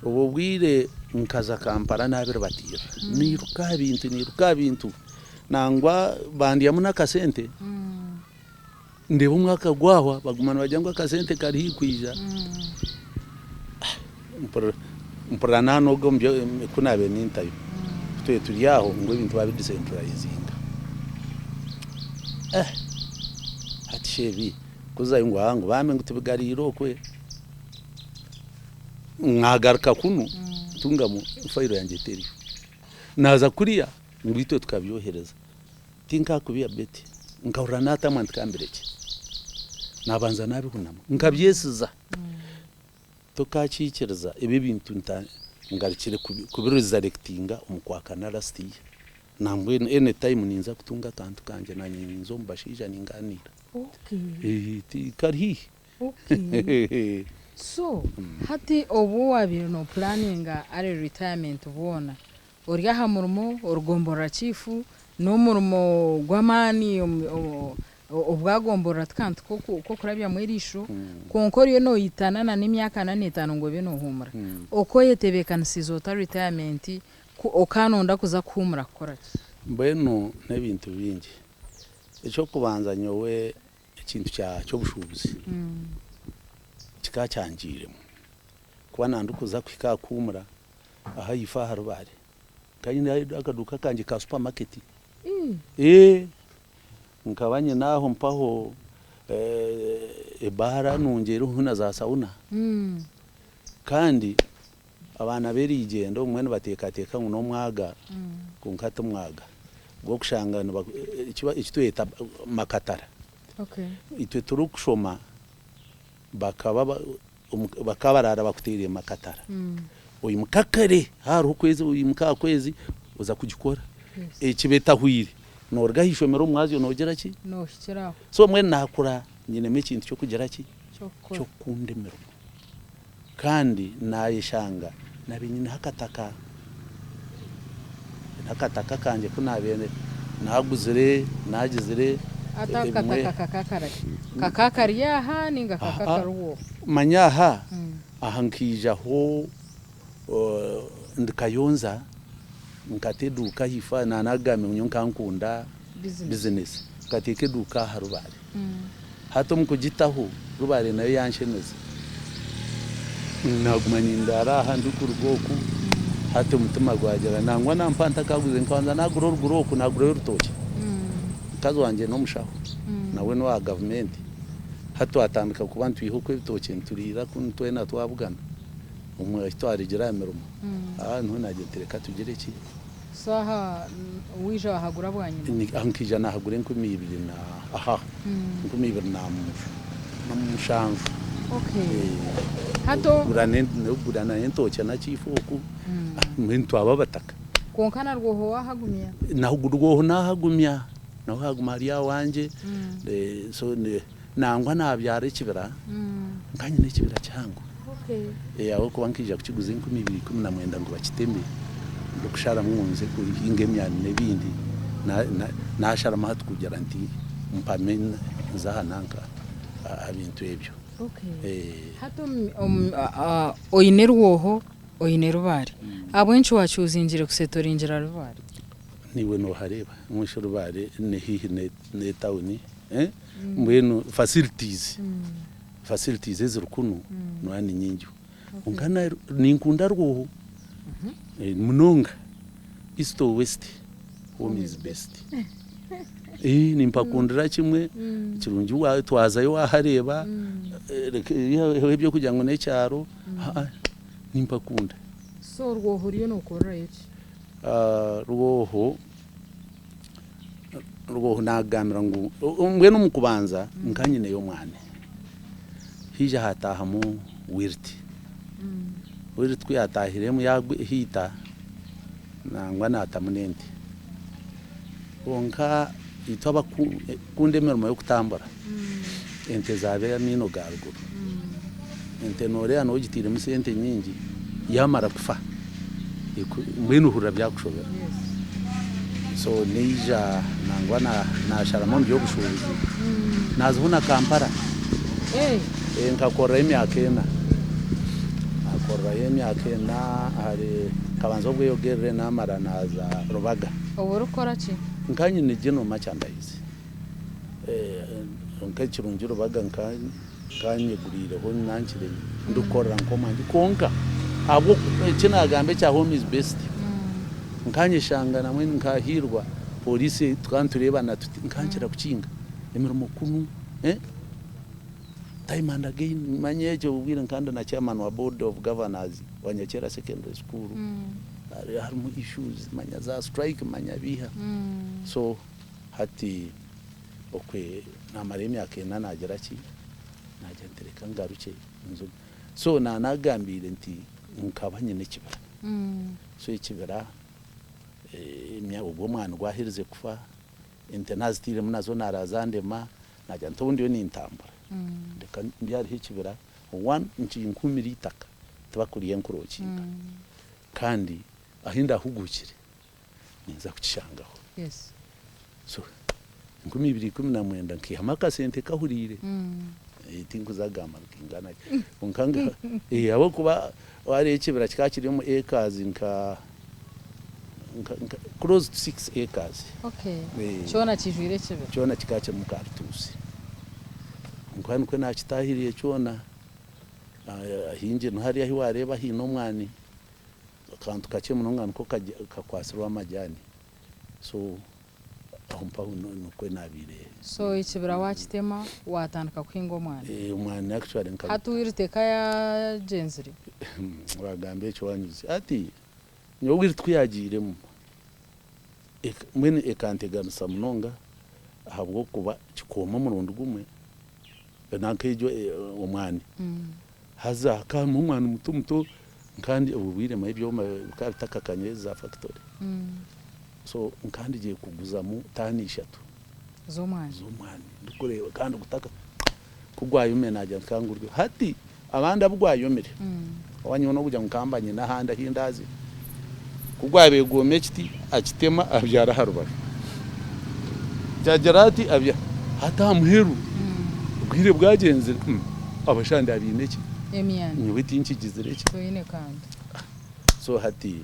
Obwo bwire nkaza Kampala naabiribatiirira, niiruka aha bintu, niiruka aha bintu, nangwa bandyamu n'akasente. Ndeeba omwaka gwahwa baguma nibagira ngu akasente kari haihi kwija, mpurira naanoga omu ku naabaire nintayo. Ku twabaire turi aho ngu ebintu baabidisenturaizinga. Hati shi ebi kuzayo ngu aa ngu bambi ngu tubigariire okwe, naagaruka kunu ntungamu fayiro yangye teriyo. Naaza kuriya ngu itwe tukabyohereza. Tinkakubiha Betty, nkahurira natamwa nti kambirekye. Nabanza nabihunama nkabyesiza. Tokakiikiriza ebi ebintu ngarukire kubi resurrectinga omu kwakana last year. Nambwenu any time ninza kutunga akantu kangye nanye ninza omu bashaija ninganiira. Kari haihi. Okay. So hati obu wabaire no planninga early retirement bwona Ori aha murimo, origomborora chiifu n'omurimo gw'amaani obwagomborora ti kantu k'okurabyamu eriisho kwonka oriyo noitana na n'emyaka ana n'etaano ngu obe nohuumura. Okoyetebeekanisiize ota ritayamenti ku okaanonda kuza kuhuumura kukora ki? Mbwenu n'ebintu bingi. Eky'okubanza nyowe ekintu ky'obushuubuzi kikaba kyangiiremu. Kuba nandikuza kuhika aha kuhuumura aha ifo aha Rubare nkaba nyine akaduuka kangye ka supermarket nkaba nyine aho mpaho ebaara nungi eriho na za sauna kandi abaana b'eriigyenda obumwe nibateekateeka ngu n'omwaga kwonka ti mwaga gw'okushanga eki tweta makatara itwe turikushoma bakaba Bakaba baraara bakuteire makatara. Oimuka kare hariho okwezi oimuka aha kwezi oza kugikora. Ekiba etahwire noruga aha ishomero omu mwazyo nogira ki? So mbwenu nakura nyinemu ekintu ky'okugira ki? Ky'okukunda emirimo. Kandi nayeshanga nabaire nyineho akataka, akataka kangye ku nabaire naguzire nagizire Hati ako ebimwe. kataka kakakara ki? Kakaba kari aha ninga kakaba Aha, kari wo? manya aha, aha nkaijaho ndi Kayonza nkata eduuka ahaifo aha nanagambire ngu nyowe nkaba nkunda Bizinesi. bizinesi, nkateeka eduuka aha Rubare. Hati omu kugitaho, Rubare nayo yanshemeza. Naguma nindaara aha ndikuruga oku, hati omutima gwagira nangwa nampa ntakaguze nkabanza nagura oruguru oku nagurayo orutookye. Mukazi wangye n'omushaho nawe n'owa gavumenti. Hati twatandika kuba nitwiha oku ebitookye nituriira kunu twena twabugana omu ahi twarugira aha mirimo. Aha niho naagira nti reka tugire ki? So aha waija wahagura bwanyima? Aha nkaija nahagura 2000 na aha 2007. Okay. Hati o. Gura n'entookye na kiifu oku mbwenu twaba abataka. Kwonka na Rwoho wahagumya? Na Rwoho nahagumya, naho haguma hari awangye so nangwa nabyara ekibira, nkaba nyine ekibira kihango. Ahabw'okuba nkaija kukiguza 2019 ngu bakiteme, ndikusharamu ngu nze kuhinga emyani n'ebindi, nasharamu hati kugira nti mpame nze aha nanka aha bintu ebyo. Hati oine Rwoho, oine Rubare, ahabw'enki wakyuzingire kusetoringira Rubare? Naiwe nohareeba mbwenu Rubare ni haihi n'etawuni mbwenu facilities facilities eziri kunu nooreeba ni nyingiho. Kwonka ninkunda Rwoho munonga east or west home is best. Nimpakundira kimwe kirungi twazayo wahareeba reka eby'okugira ngu n'ekyaro nimpakunda. So Rwoho oriyo nookorerayo ki? Rwoho, Rwoho naakugambira ngu mbwenu omu kubanza nka nyineyo omwana, haija haataahamu Wirt. Wirt ku yaataahiremu yaahiita nangwa naatamu n'ente. Kwonka itwe abakukunda emirimo y'okutambura, ente zaaba amaino ga ruguru. Ente nooreeba nooba ogitairemu sente nyingi, yaamara kufa mbwenu ohurira byakushobera. So naija nangwa naasharamu omu by'obushuubuzi, naazaho na Kampala. Nkakorerayo emyaka ena. Naakorerayo emyaka ena ahari nkabanza Obweyogerere naamara naaza Rubaga. Obu orikukora ki? Nka nyine general merchandise. Kwonka ekirungi Rubaga nkanyeguriireho nankire ndikukorera nk'omwangye kwonka eki nagamba ekya home is best nkanyeshanga namwe nkahiirwa police tukaba nitureebana tuti nkankira kukinga emirimo kunu time and again manya ekyo obwire nkaba ndi na chairman wa board of governors wa Nyakyera secondary school harimu issues manya za strike manya biiha so Hati okwe namara emyaka ena nagira ki, nagira nti reka ngarukye nze so nanagambiire nti nkaba nyine ekibira so ekibira obwo omwana gwaherize kufa ente naziteiremu nazo naraza ndema nagira nti obu ndiyo nintambura reka mbyareho ekibira one nkinkumire eitaka tibakurya enkurokinga kandi ahi ndahugukire ninza kukishangaho. So 2019 nkaihamu akasente kahuriire, tinkuza kugamba ngu kingana ki kwonka ahabw'okuba wareeba ekibira kikaba kiri omu acres nka close to 6 acres. Kyona kijwire ekibira? Kyona kikaba kirimu karutuusi. Kwonka nikwo nakitahiriire kyona, ahaingi hariya ahu wareeba haine omwani. Akantu kakye munonga niko kakwatsirwe amajani so aho mpaho nikwo nabaire. So ekibira wakitema watandika kuhinga omwani? Omwani actually nka. Hati wiriti eka yagyenzire? Wagamba ekyo wanyuze. Hati nyowe wiriti kuyagiiremu mbwenu ekanteganisa munonga ahabw'okuba kikooma omurundi gumwe nanka egyo omwani haza hakaba harimu omwani muto muto Kandi obwo bwire manya ebyoma bikaba bitakakanyire ezi za fakitori. So nkaba ndigiye kuguzamu taani ishatu Z'omwani. z'omwani ndikureeba kandi gutaka ku gwayomire naagira nti ka ngurye. Hati abandi abu gwayomire, owa nyowe n'okugira ngu nkaba mba nyine ahandi ahi ndaaze, ku gwabaire gwoma ekiti akitema abyara aha rubaju. Kyagira ati abya hati aha muheru obwire bwagyenzire abashandi abaine ki? Emyani. Nyowe tinkigizire ki? Toine kantu. So hati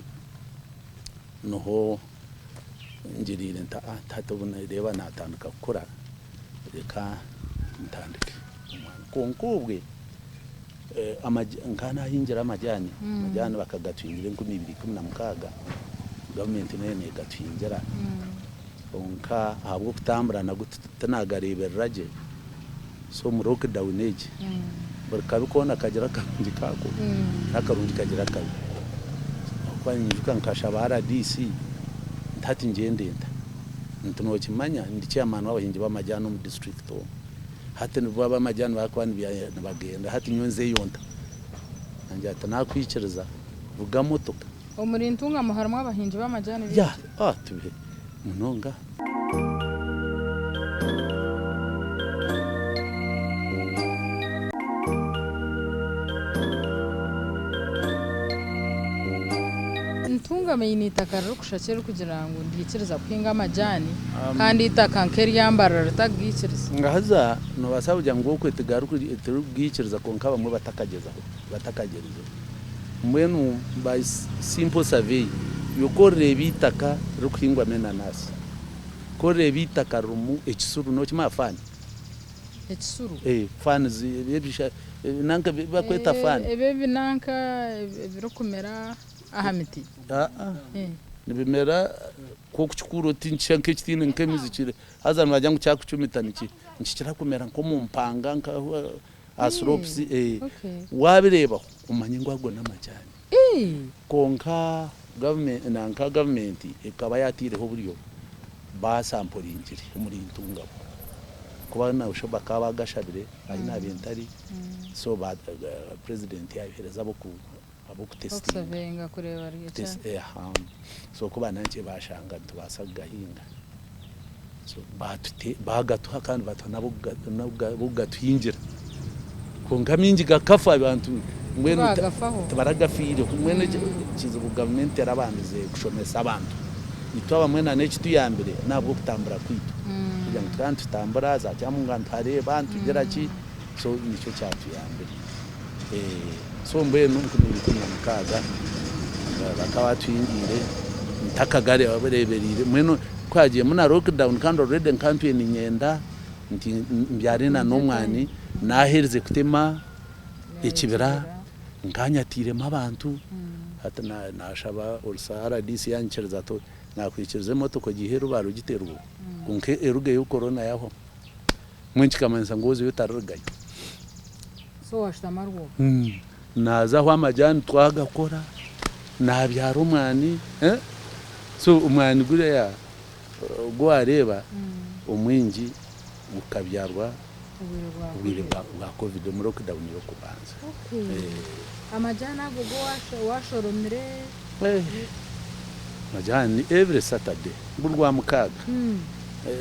niho ngiriire nti hati obu reeba natandika kukura reka ntandike omwani. Kwonka obwe nkaba nahingira amajani, amajani bakagatuhingira 2016 gavumenti nayo negatuhingira kwonka ahabw'okutambura nago tinagareeberera gye so omu lockdown egi buri kabi koona kagira akarungi kaako n'akarungi kagira akabi. Ahabw'okuba ninyijuka nkashaba rdc nti hati ngyende nta? Nti nokimanya ndi chairman w'abahingi b'amajani omu district omu hati nibo ab'amajani barikuba nibagenda hati nyowe nzeyo nta? Yangira ati nakwikiriza vuga motoka. Omuri Ntungamo harimu abahingi b'amajani baingi? Yeah, tube munonga. Ntungamo eine eitaka ririkushusha ki erikugira ngu nirikiriza kuhinga amajani kandi eitaka nk'erya Mbarara ritarigaikiriza? Haza nobaasa kugira ngu okwe tirikugaikiriza kwonka abamwe batakagyezaho, batakagyerizeho. Mbwenu by simple survey. Iwe ku orireeba eitaka ririkuhingwamu enanasi, ku orireeba eitaka ririmu ekisuru, nookimanya faani? Ekisuru? Fans ebisha nanka ebi bakweta fan. Ebi ebinanka ebirikumera aha miti? Aa nibimera ku okukikuura oti nikishusha nk'ekitiine nk'emizi kiri haza nibagira ngu kyakucumita niki nikikira kumera nk'omu mpanga nka aha slopes wabireebaho omanye ngu ago n'amajaani. Kwonka nanka gavumenti ekaba yataireho oburyo basamporingire omuri Ntungamo kuba nabusha bakaba bagashabire ahi naabaire ntari so president yayohereza ab'okutesitinga so ku banankye bashanga nitubaasa kugahinga so baagatuha kandi baatuha n'ab'okugatuhingira. Kwonka maingi gakafa abantu mbwenu tibaragafiireho. Mbwenu ekizibu gavumenti terabandize kushomesa abantu. Itwe abamwe na n'ekituyambire n'ahabw'okutambura kwaitu. Kugira ngu tukaba nitutambura za Kyamunga nituhareeba nitugira ki so nikyo kyatuyambire. So mbwenu 2016 bakaba batuhingiire ntakagareeberiire mbwenu ku haagiiremu na lockdown kandi already nkaba ntwire niinyenda nti mbyare na n'omwani naaherize kutema ekibira nkanyatiiremu abantu hati naashaba orusa rdc yanyikiriza ati nakwikiriza emotoka ogiihe Rubare ogite Rubuga kwonka erugeyo corona yahwamu mbwenu kikamanyisa ngu ozeyo otarirugayo. So washutama rwo? Naaza ahu amajaani twagakora naabyara omwani so omwani guriya ogu waareeba omwingi gukabyarwa obwire bwa covid omu lockdown y'okubanza. Amajaani ago agu washoromire? Amajaani every Saturday buri Rwamukaaga.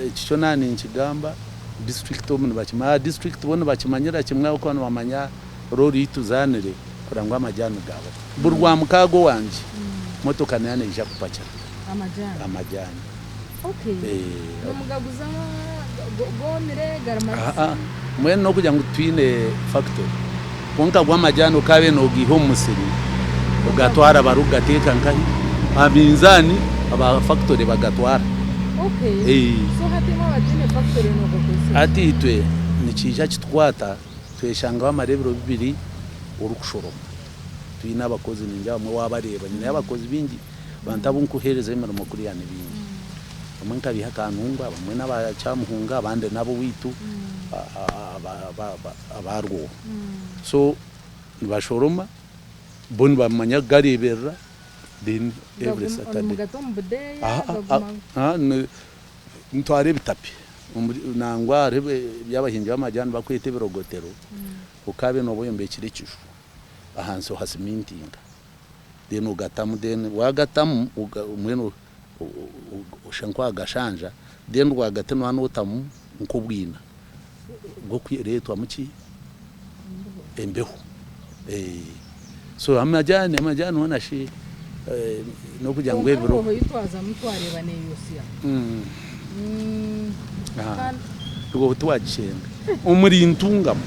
Eki kyo naaba ninkigamba district omu nibakimanya, aha district bo nibakimanyira kimwe ahabw'okuba nibamanya role ei tuzaanire kureba ngu amajaani gaabaho. Buri Rwamukaaga owangye motoka neeba neija kupakira amajaani. Mbwenu n'okugira ngu titwine factory kwonka ago amajaani okaabaire noogaiha omu musiri ogatwara barikugateeka nkahi? Aha minzaani aba factory bagatwara. Hati itwe nikiija kitukwata tweshanga wamara ebiro bibiri orikushoroma. Twine abakozi ningira abamwe waabareeba nyineyo abakozi baingi abantu abu nkuheereza emirimo kuriya ni baingi. Abamwe nkabaiha Kanungu abamwe n'aba Kyamuhunga abandi n'ab'owaitu aba Rwoho. So nibashoroma bo nibamanya kugareeberera then every Saturday. Nitwara ebitapi nangwa hariho ebi abahingi b'amajaani barikweta ebirogotero, okaabe nooba oyombekire ekiju ahansi ohasimintinga then ogatamu then waagatamu mbwenu oshusha nk'owagashanja then rwagati nooba nootamu nk'obwina bw'okureetwamu ki? Embeho. So amajaani amajaani hoona shi n'okugira ngu Kwonka ebiro. Rwoho ei twazamu twareeba neeyosya. Kandi. Rwoho tiwagishenga. Omuri Ntungamo,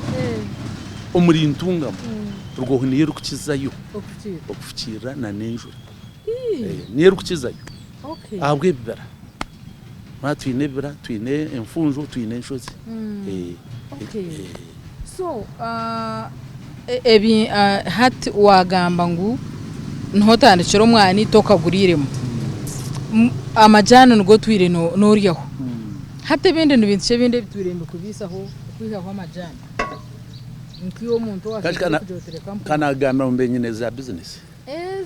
omuri Ntungamo, Rwoho niyo erikukizayo Okufukiirira. okufukiirira na n'enjura. Niyo erikukizayo ahabw'ebibira. Manya twine ebibira, twine enfunjo, twine enshozi. So ebi hati wagamba ngu niho otandikire omwani tokaguriiremu. Amajaani nigo otwire noryaho. Hati ebindi ni bintu ki ebindi ebitwire nibikubaisaho okwihaho amajaani? Nk'iwe omuntu owashazirwe kugira oti reka Ka nagambira ngu mbe nyine za bizinesi.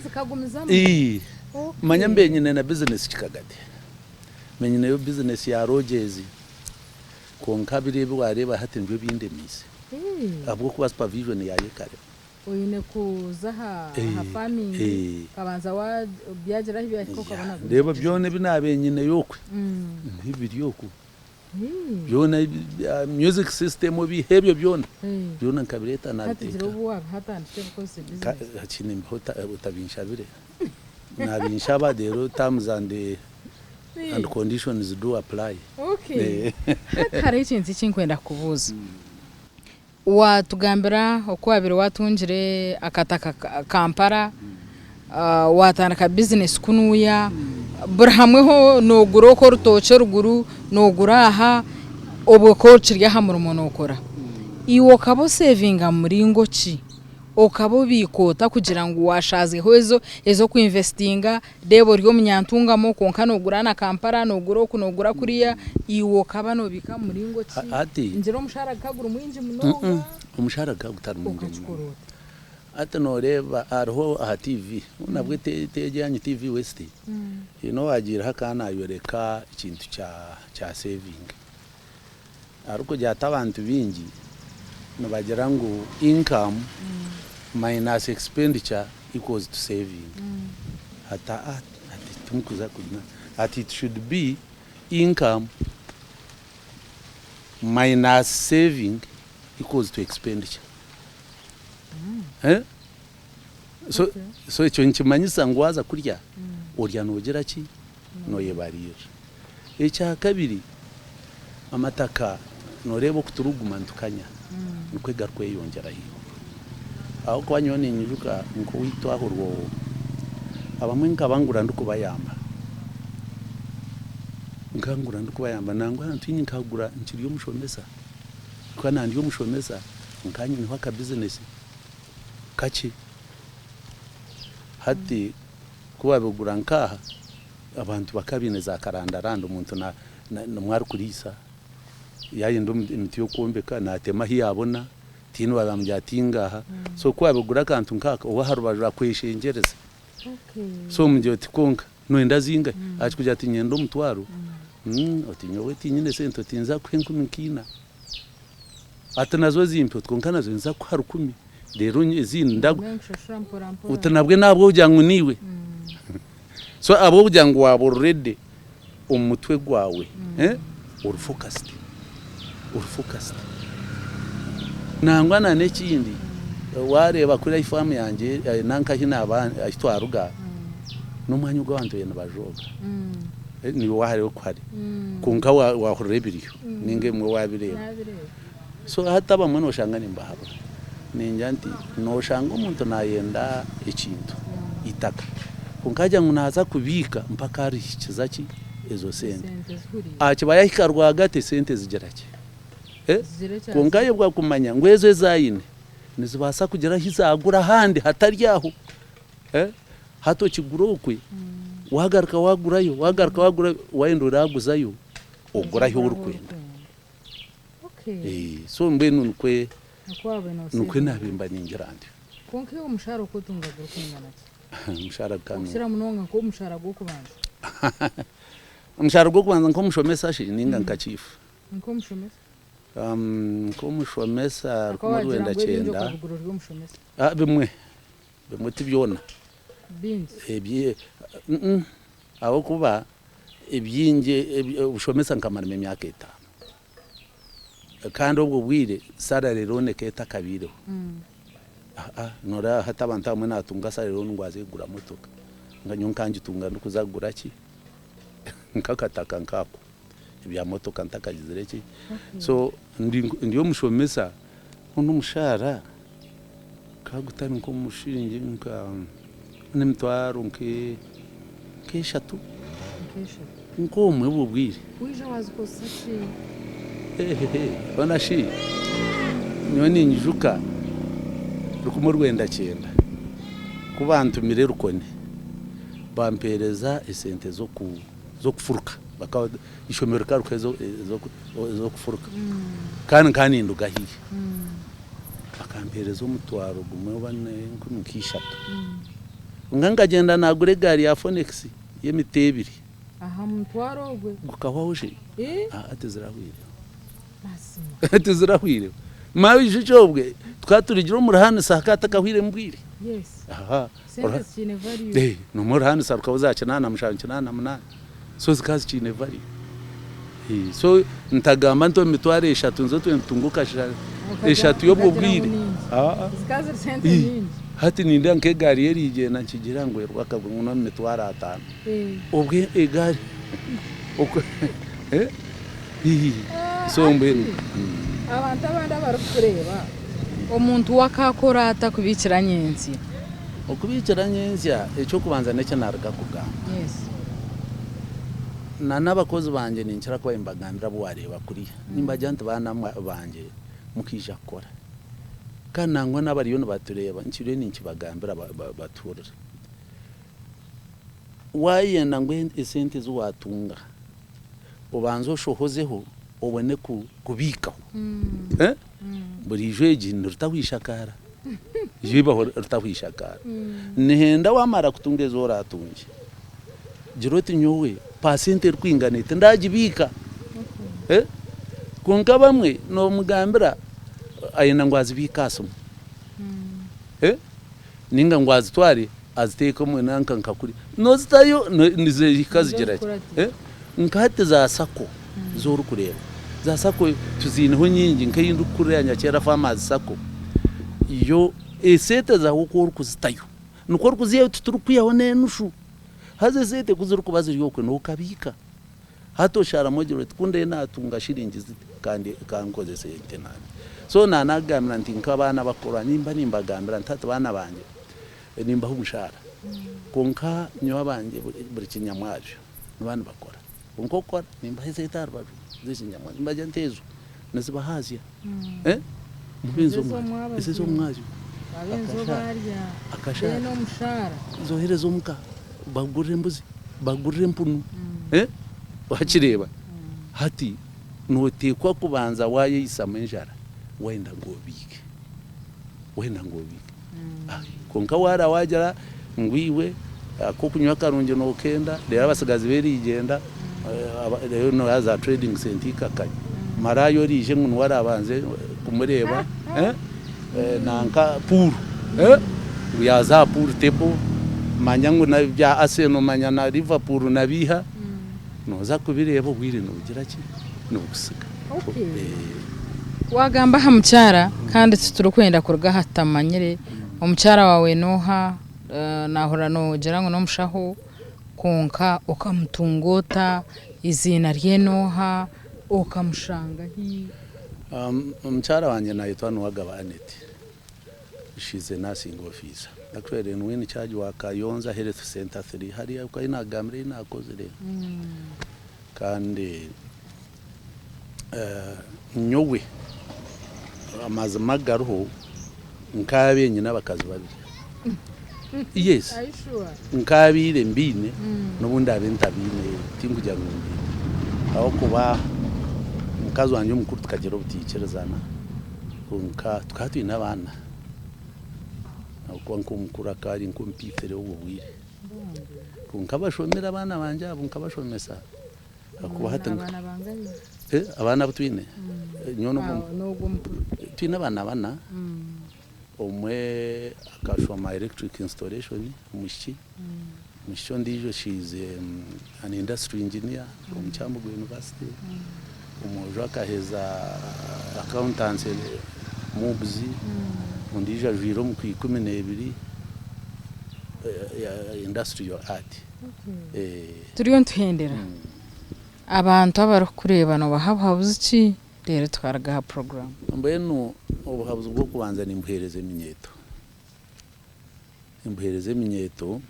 Zikagumizamu? Manya mbe nyine na bizinesi kikagati. Mbe nyineyo bizinesi ya lodges kwonka biri ebi wareeba hati nibyo bindemiise ahabw'okuba supervision yaayo ekarema. Oine kuza aha farming okabanza byagira ahu byahika okabona kuza. Reeba byona ebi naabaire nyineyo okwe nibiri oku. Byona music system ebiiha ebyo byona, byona nkabireeta Hati gira nabiteeka. obu wabiha atandikye kukozesa bizinesi. Hati nimbiha otabinshabire. Nabinshaba reero terms and and conditions do apply. Okay. Hati hariho ekintu eki nkwenda kukubuuza. Waatugambira oku waabaire waatungire akataka Kampala, Waatandika bizinesi kunuuya, buri hamwe ho noogura okwo orutookye oruguru, noogura aha, obwo okaba okiri aha murimo nookora. Iwe okaba oseevinga mu muringo ki? Okaba obiika ota kugira ngu waashaazyeho ezo ez'okuinvesitinga, reeba ori omunyantungamo kwonka noogura na Kampala, noogura oku noogura kuriya, iwe okaba noobiika mu muringo ki? Hati. Ngira omushaara gukaba guri mwingi munonga? Omushaara gukaba gutari mwingi munonga. Okakikora ota? Hati noreeba hariho aha TV, nabwe ti egyo eyanyu TV West, haine owagiireho akaba nayoreka ekintu kya saving. Arikugira ati abantu baingi nibagira ngu income minus expenditure equals to saving. Ati aa ati timukuza ati it should be income minus saving equals to expenditure. So so ekyo nikimanyisa ngu waaza kurya, orya noogira ki? Nooyebariirira. Ekyakabiri, amataka nooreeba oku turikuguma nitukanya, nikwo garikweyongyera ahaiguru. Ahabw'okuba nyowe ninyijuka nk'owaitu aha Orwowo, abamwe nkaba ngura ndikubayamba, nkangura ndikubayamba nangwa ahantu haingi nkahagura nkiri omushomesa. Nkaba nandi omushomesa, nkaba nyineho aka bizinesi kakye. Hati ku wabigura nk'aha, abantu bakaba baine za karandaranda, omuntu nimwo arikuriisa, yayenda emiti y'okwombeka naatema ahu yaabona, tihaine owaabaire naamugira ati hinga aha. So ku wabigura akantu nk'aka, ow'aha rubaju akweshengyereza. So omugira oti kwonka noyenda zingahi? Akikugira ati niinyenda omutwaro, oti nyowe tinyine sente, oti ninza kukuha enkumi nka ina. Ati nazo zimpe, oti kwonka nazo ninza kukuha rukumi, reero ezindi ndagu, oti nabwe nahabw'okugira ngu niiwe. So ahabw'okugira ngu waaba ori ready omu mutwe gwawe, ori focused, ori focused. Nangwa na n'ekindi, waareeba kuriya ahi faamu yangye nanka ahi naaba ahi twaruga, n'omwanya ogu abantu baabaire nibajooga. Niiwe waahareeba oku hari, kwonka waahurira ebiriyo nainga ebimwe waabireeba. So hati abamwe nooshanga nimbahabura, ningira nti nooshanga omuntu naayenda ekintu, eitaka, kwonka agira ngu naaza kubiika mpaka arihikiza ki ezo sente. Akiba yaahika rwagati esente zigira ki? Kwonka ayebwa kumanya ngu ezo ezi aine nizibaasa kugira ahu zaagura ahandi hatari aho. Hati okigura okwe, waagaruka waagurayo, waagaruka waagurayo, waayenda oraaguzayo, ogure ahu orikwenda. So mbwenu nikwe nikwe naabaire mba ningira ntyo. Kwonka iwe omushaara oku otunga gurikwingana ki? Omushaara gukaba Okukira munonga nk'omushaara gw'okubanza. Omushaara gw'okubanza nk'omushomesa shi nainga nka chief? Nk'omushomesa. Nk'omushomesa Akaba rukumi waagira rwenda ngu ebingi kyenda. okabigura ori omushomesa. Bimwe, bimwe ti byona. Bingi? Ebyi ahabw'okuba ebingi obushomesa nkamaremu emyaka etaano. Kandi obwo bwire salary loan ekaba etakabaireho. Noreeba hati abantu abamwe natunga salary loan ngu aze kugura motoka. Nyowe nkaba ngitunga ndikuza kugura ki? Nk'akataka nk'ako. Ebya motoka ntakagizire ki? So ndi omushomesa hoona omushaara gukaba gutari nk'omushiringi nka n'emitwaro nk'eshatu nk'omwe obwo bwire. Waija wazikozesa ki? Ehehe hoona shi nyowe ninyijuka 1990 ku bantumire Rukoni bampereza esente z'okufuruka eishomero rikaba ririho ez'okufuruka kandi nkaba ninduga haihi. Bakampeereza omutwaro gumwe oba n'enkumi nka ishatu. Kwonka nkagyenda naagura egaari ya Phoenix y'emiti ebiri. Aha mutwaro ogwe? Gukahwaho shi? Aa tizirahwireho. Tizirahwireho. Maawe ijuki obwe tukaba turugire omu ruhanisa hakaba hatakahwiremu bwire. Yes. Aha. Sente zikiine value. N'omu ruhanisa rukaba za 87, 88. So zikaba zikiine value. So ntagamba nti omu mitwaro eshatu nizo twine tutunge okashara eshatu y'obwo bwire. Hati nindeeba nk'egaari y'erigyenda nkigira ngu erwakagwe ngu n'omu mitwaro ataano. Obwe egaari so mbwenu. Abantu abandi abarikukureeba, omuntu we akaakora ata kubiikira nyentsya? Okubiikira nyentsya, eky'okubanza n'eki naaruga kugamba. Na n'abakozi bangye ninkira kuba nimbagambira abu waareeba kuriya. Nimbagira nti baana bangye mukaija kukora. Kandi nangwa n'abariyo nibatureeba nkiriyo ninkibagambira batuhurire. Waayenda ngu esente ezi waatunga obanze oshohozeho obone kubiikaho. Buriijo egi nirutahwishakaara. Ribaho ritahwishakaara. Nihenda waamara kutunga ezi oraatungye, gira oti nyowe paasenti erikwingana eti ndaagibiika. Kwonka abamwe noomugambira ayenda ngu azibiike aha simu. Nainga ngu azitware aziteeke omu nanka nka kuriya. Noozitayo nizihika zigira ki? Nka hati za sacco ezi orikureeba, za sacco tuziineho nyingi nk'ei ndikukurira ya Nyakyera Farmers Sacco, yo esente zaawe oku orikuzitayo nikwo orikuziihayo titurikwihaho n'enushu. Haza esente ku zirikuba ziri okwe nookabiika. Hati osharamu ogira oti ku ndiyo natunga shiringi ziti ka nkozese ente nangye. So nanagambira nti nk'abaana abakukora nimba nimbagambira nti hati baana bangye nimbaha omushaara kwonka nyowe abangye buri kinyamwabyo nibaba nibakora kwonka okukora nimbaha esente aha rubaju z'ekinyamwabyo nimbagira nti ezo nizibahaazya ezi ez'omwabazyo akashaara zohereze omuka bagurire embuzi bagurire empunu wakireeba hati noteekwa kubanza wayeyisamu enjara wayenda ngu obiike wayenda ngu obiike kwonka waara wagira ngu iwe akokunywa karungi nokenda reero abatsigazi berigyenda reero noza aha trading centre ikakanya maraaya oriije ngu niwe arabanze kumureeba nanka pool ngu yaaza aha pool table manya ngu nebya Arsenal manya na Liverpool nabiiha noza kubireeba obwire nibugira ki nibukusiga. Waagamba aha mukyara kandi titurikwenda kuruga aha tutamumanyire, omukyara waawe n'oha? Naahurira noogira ngu n'omushaho kwonka okamutunga ota? Eiziina rye n'oha? Okamushanga hi? Omukyara wangye naayetwa Nuwagaba Annet. She is a nursing officer. Actually niwe in charge wa Kayonza Health Centre 3 hariya ahu naagambire ei naakozire. Kandi nyowe amazima agariho nkaabaire nyine abakazi babiri. Yes, nkaabaire mbaine n'obu ndaabe ntabaine tinkugira ngu mbaine ahabw'okuba omukazi wangye omukuru tukagira obutaikirizana kwonka tukaba twine abaana ahabw'okuba nk'omukuru akaba ari nk'omu P3 obwo bwire. Kwonka bashomire abaana bangye abo nkabashomesa ahakuba hati Abaana bangahi? Abaana abu twine? Nyowe n'ogwo N'ogwo omukuru. Twine abaana bana. Omwe akashoma electric installation omwishiki, omwishiki ondiijo she is an industry engineer omu Kyambogo University, omwojo akaheza accountancy MUBS, ondiijo ajwaire omu Kwaikumineebiri industrial art. Turiyo nituhendera. Abantu abarikukureeba noobaha buhabuzi ki? Reero tukaruga aha puroguraamu. Mbwenu obuhabuzi bw'okubanza nimbuheereza eminyeeto. Nimbuheereza eminyeeto,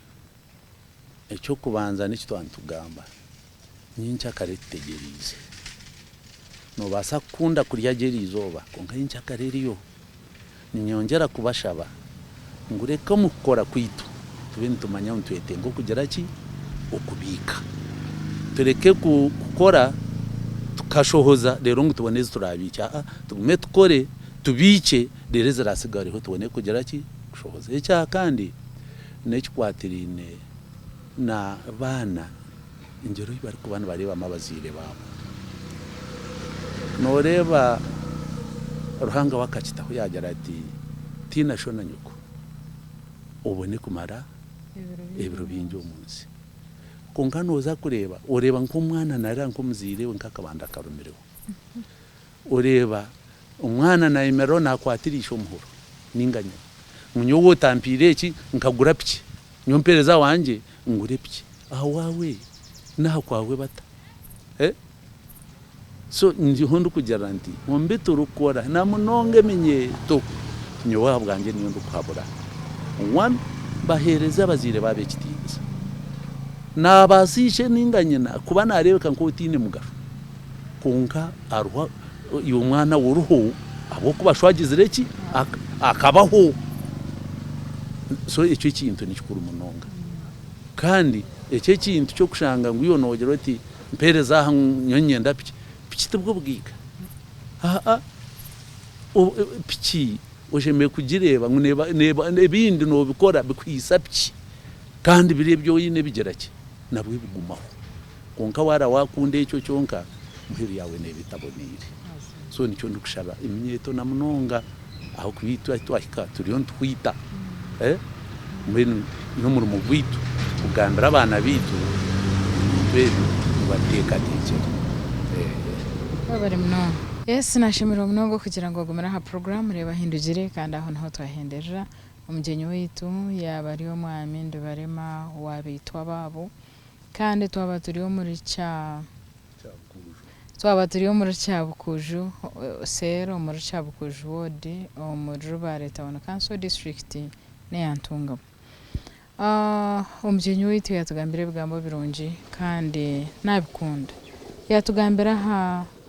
eky'okubanza n'eki twaba nitugamba, nyenkyakare tutegyereize. Noobaasa kukunda kurya gye eriizooba kwonka nyenkyakare eriyo. Niinyongyera kubashaba ngu reka omu kukora kwaitu tube nitumanya ngu nitwetenga okugira ki? Okubiika. Tureke kukora tukashohoza reero ngu tubone ezi turaabiikye. Aa, tugume tukore tubiikye reero eziraatsigareho tubone kugira ki? Kushohoza. Ekya kandi n'ekikwatiraine na baana engyero ei barikuba nibareebamu abazaire baabo. Nooreeba Ruhanga we akakitaho yaagira ati, Tiina sho na nyoko, obone kumara ebiro bingi omu nsi. Kwonka nooza kureeba, oreeba nk'omwana naarira nk'omuzaire we nk'akabando akarumireho. Oreeba omwana naayemereraho naakwatira ishe omuhoro nainga nyina ngu nyowe otampiire eki nkagura piki, nyowe mpeereza wangye ngure piki. Aha waawe n'aha kwawe bata? So ndiho ndikugira nti omu bi turikukora na munonga eminyeeto, nyowe ahabwangye niyo ndikuhabura. One. Baheereze abazaire baabo ekitiinisa. Naabaasa ishe nainga nyina kuba naareebeka nk'otaine mugasho, kwonka hariho iwe omwana we oriho ahabw'okuba sho agizire ki? Akabaho. So ekyo ekintu ni kikuru munonga. Kandi ekyo ekintu ky'okushanga ngu iwe noogira oti mpeereza aha nyowe niinyenda piki, piki tibwo bugaiga. Aa piki oshemereire kugireeba ngu neeba ebindi noobikora bikuhaisa piki kandi biri ebi oine bigira ki? Nabwo bigumaho. Kwonka waara waakunda ekyo kyonka, muheru yaawe neeba etaboneire. So nikyo ndikushaba eminyeeto na munonga ahabw'okuba itwe ahu twahika turiyo nituhwita. Mbwenu n'omurimo gwaitu kugambira abaana baitu ebintu ebyo ngu babiteekateekyere. Webare munonga. Yes nashemererwa munonga okugira ngu ogumire aha program reeba ahindugire kandi aho niho twahenderera. Omugyenyi waitu yaaba ari omwami Ndibarema wa Baitwa Abaabo kandi twaba turi omuri kya Twaba turi omuri Kyabukuju cell omuri Kyabukuju ward omuri Rubare town council district neya Ntungamo. Omugyenyi waitu yatugambira ebigambo birungi kandi nabikunda. Yatugambira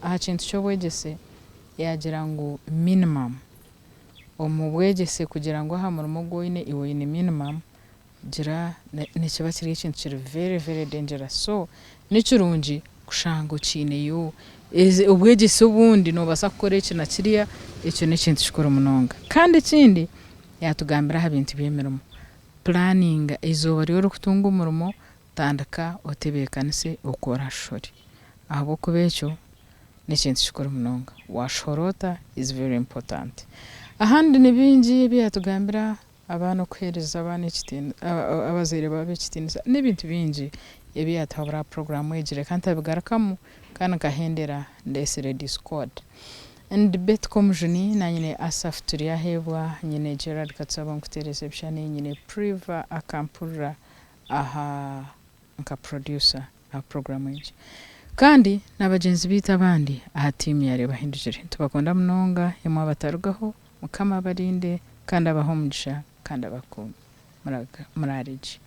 aha kintu ky'obwegyese yagira ngu minimum omu bwegyese kugira ngu aha murimo ogu oine iwe oine minimum gira nikiba kiri ekintu kiri very very dangerous so nikirungi kushanga okiineyo obwegyese obundi nobaasa kukora eki na kiriya ekyo nekintu kikuru munonga. Kandi ekindi yatugambira aha bintu by'emirimo puraninga eizooba ryorikutunga omurimo tandika otebeekanise oku orashohore ahabw'okuba ekyo n'ekintu kikuru munonga. Washohora ota is very important. Ahandi ni bingi ebi yatugambira abaana okuheereza abaana abazaire baabo ekitiinisa n'ebintu bingi ebi yaatuhabura aha puroguraamu egi. Reka ntabigarukamu kandi nkahendera ndeetsire Discord. Ndi Betty Komujuni, naanye nyine Asaph Turyaheebwa, nyine Gerald Katusaba nkuteereza ebishushani, nyine Priva akampurira aha nka producer aha puroguraamu egi. Kandi na bagyenzi baitu abandi aha tiimu ya Reeba Hindukire. Nitubakunda munonga imwe abatarugaho. Mukama abarinde kandi abahe omugisha kandi abakuume. Muraare gye.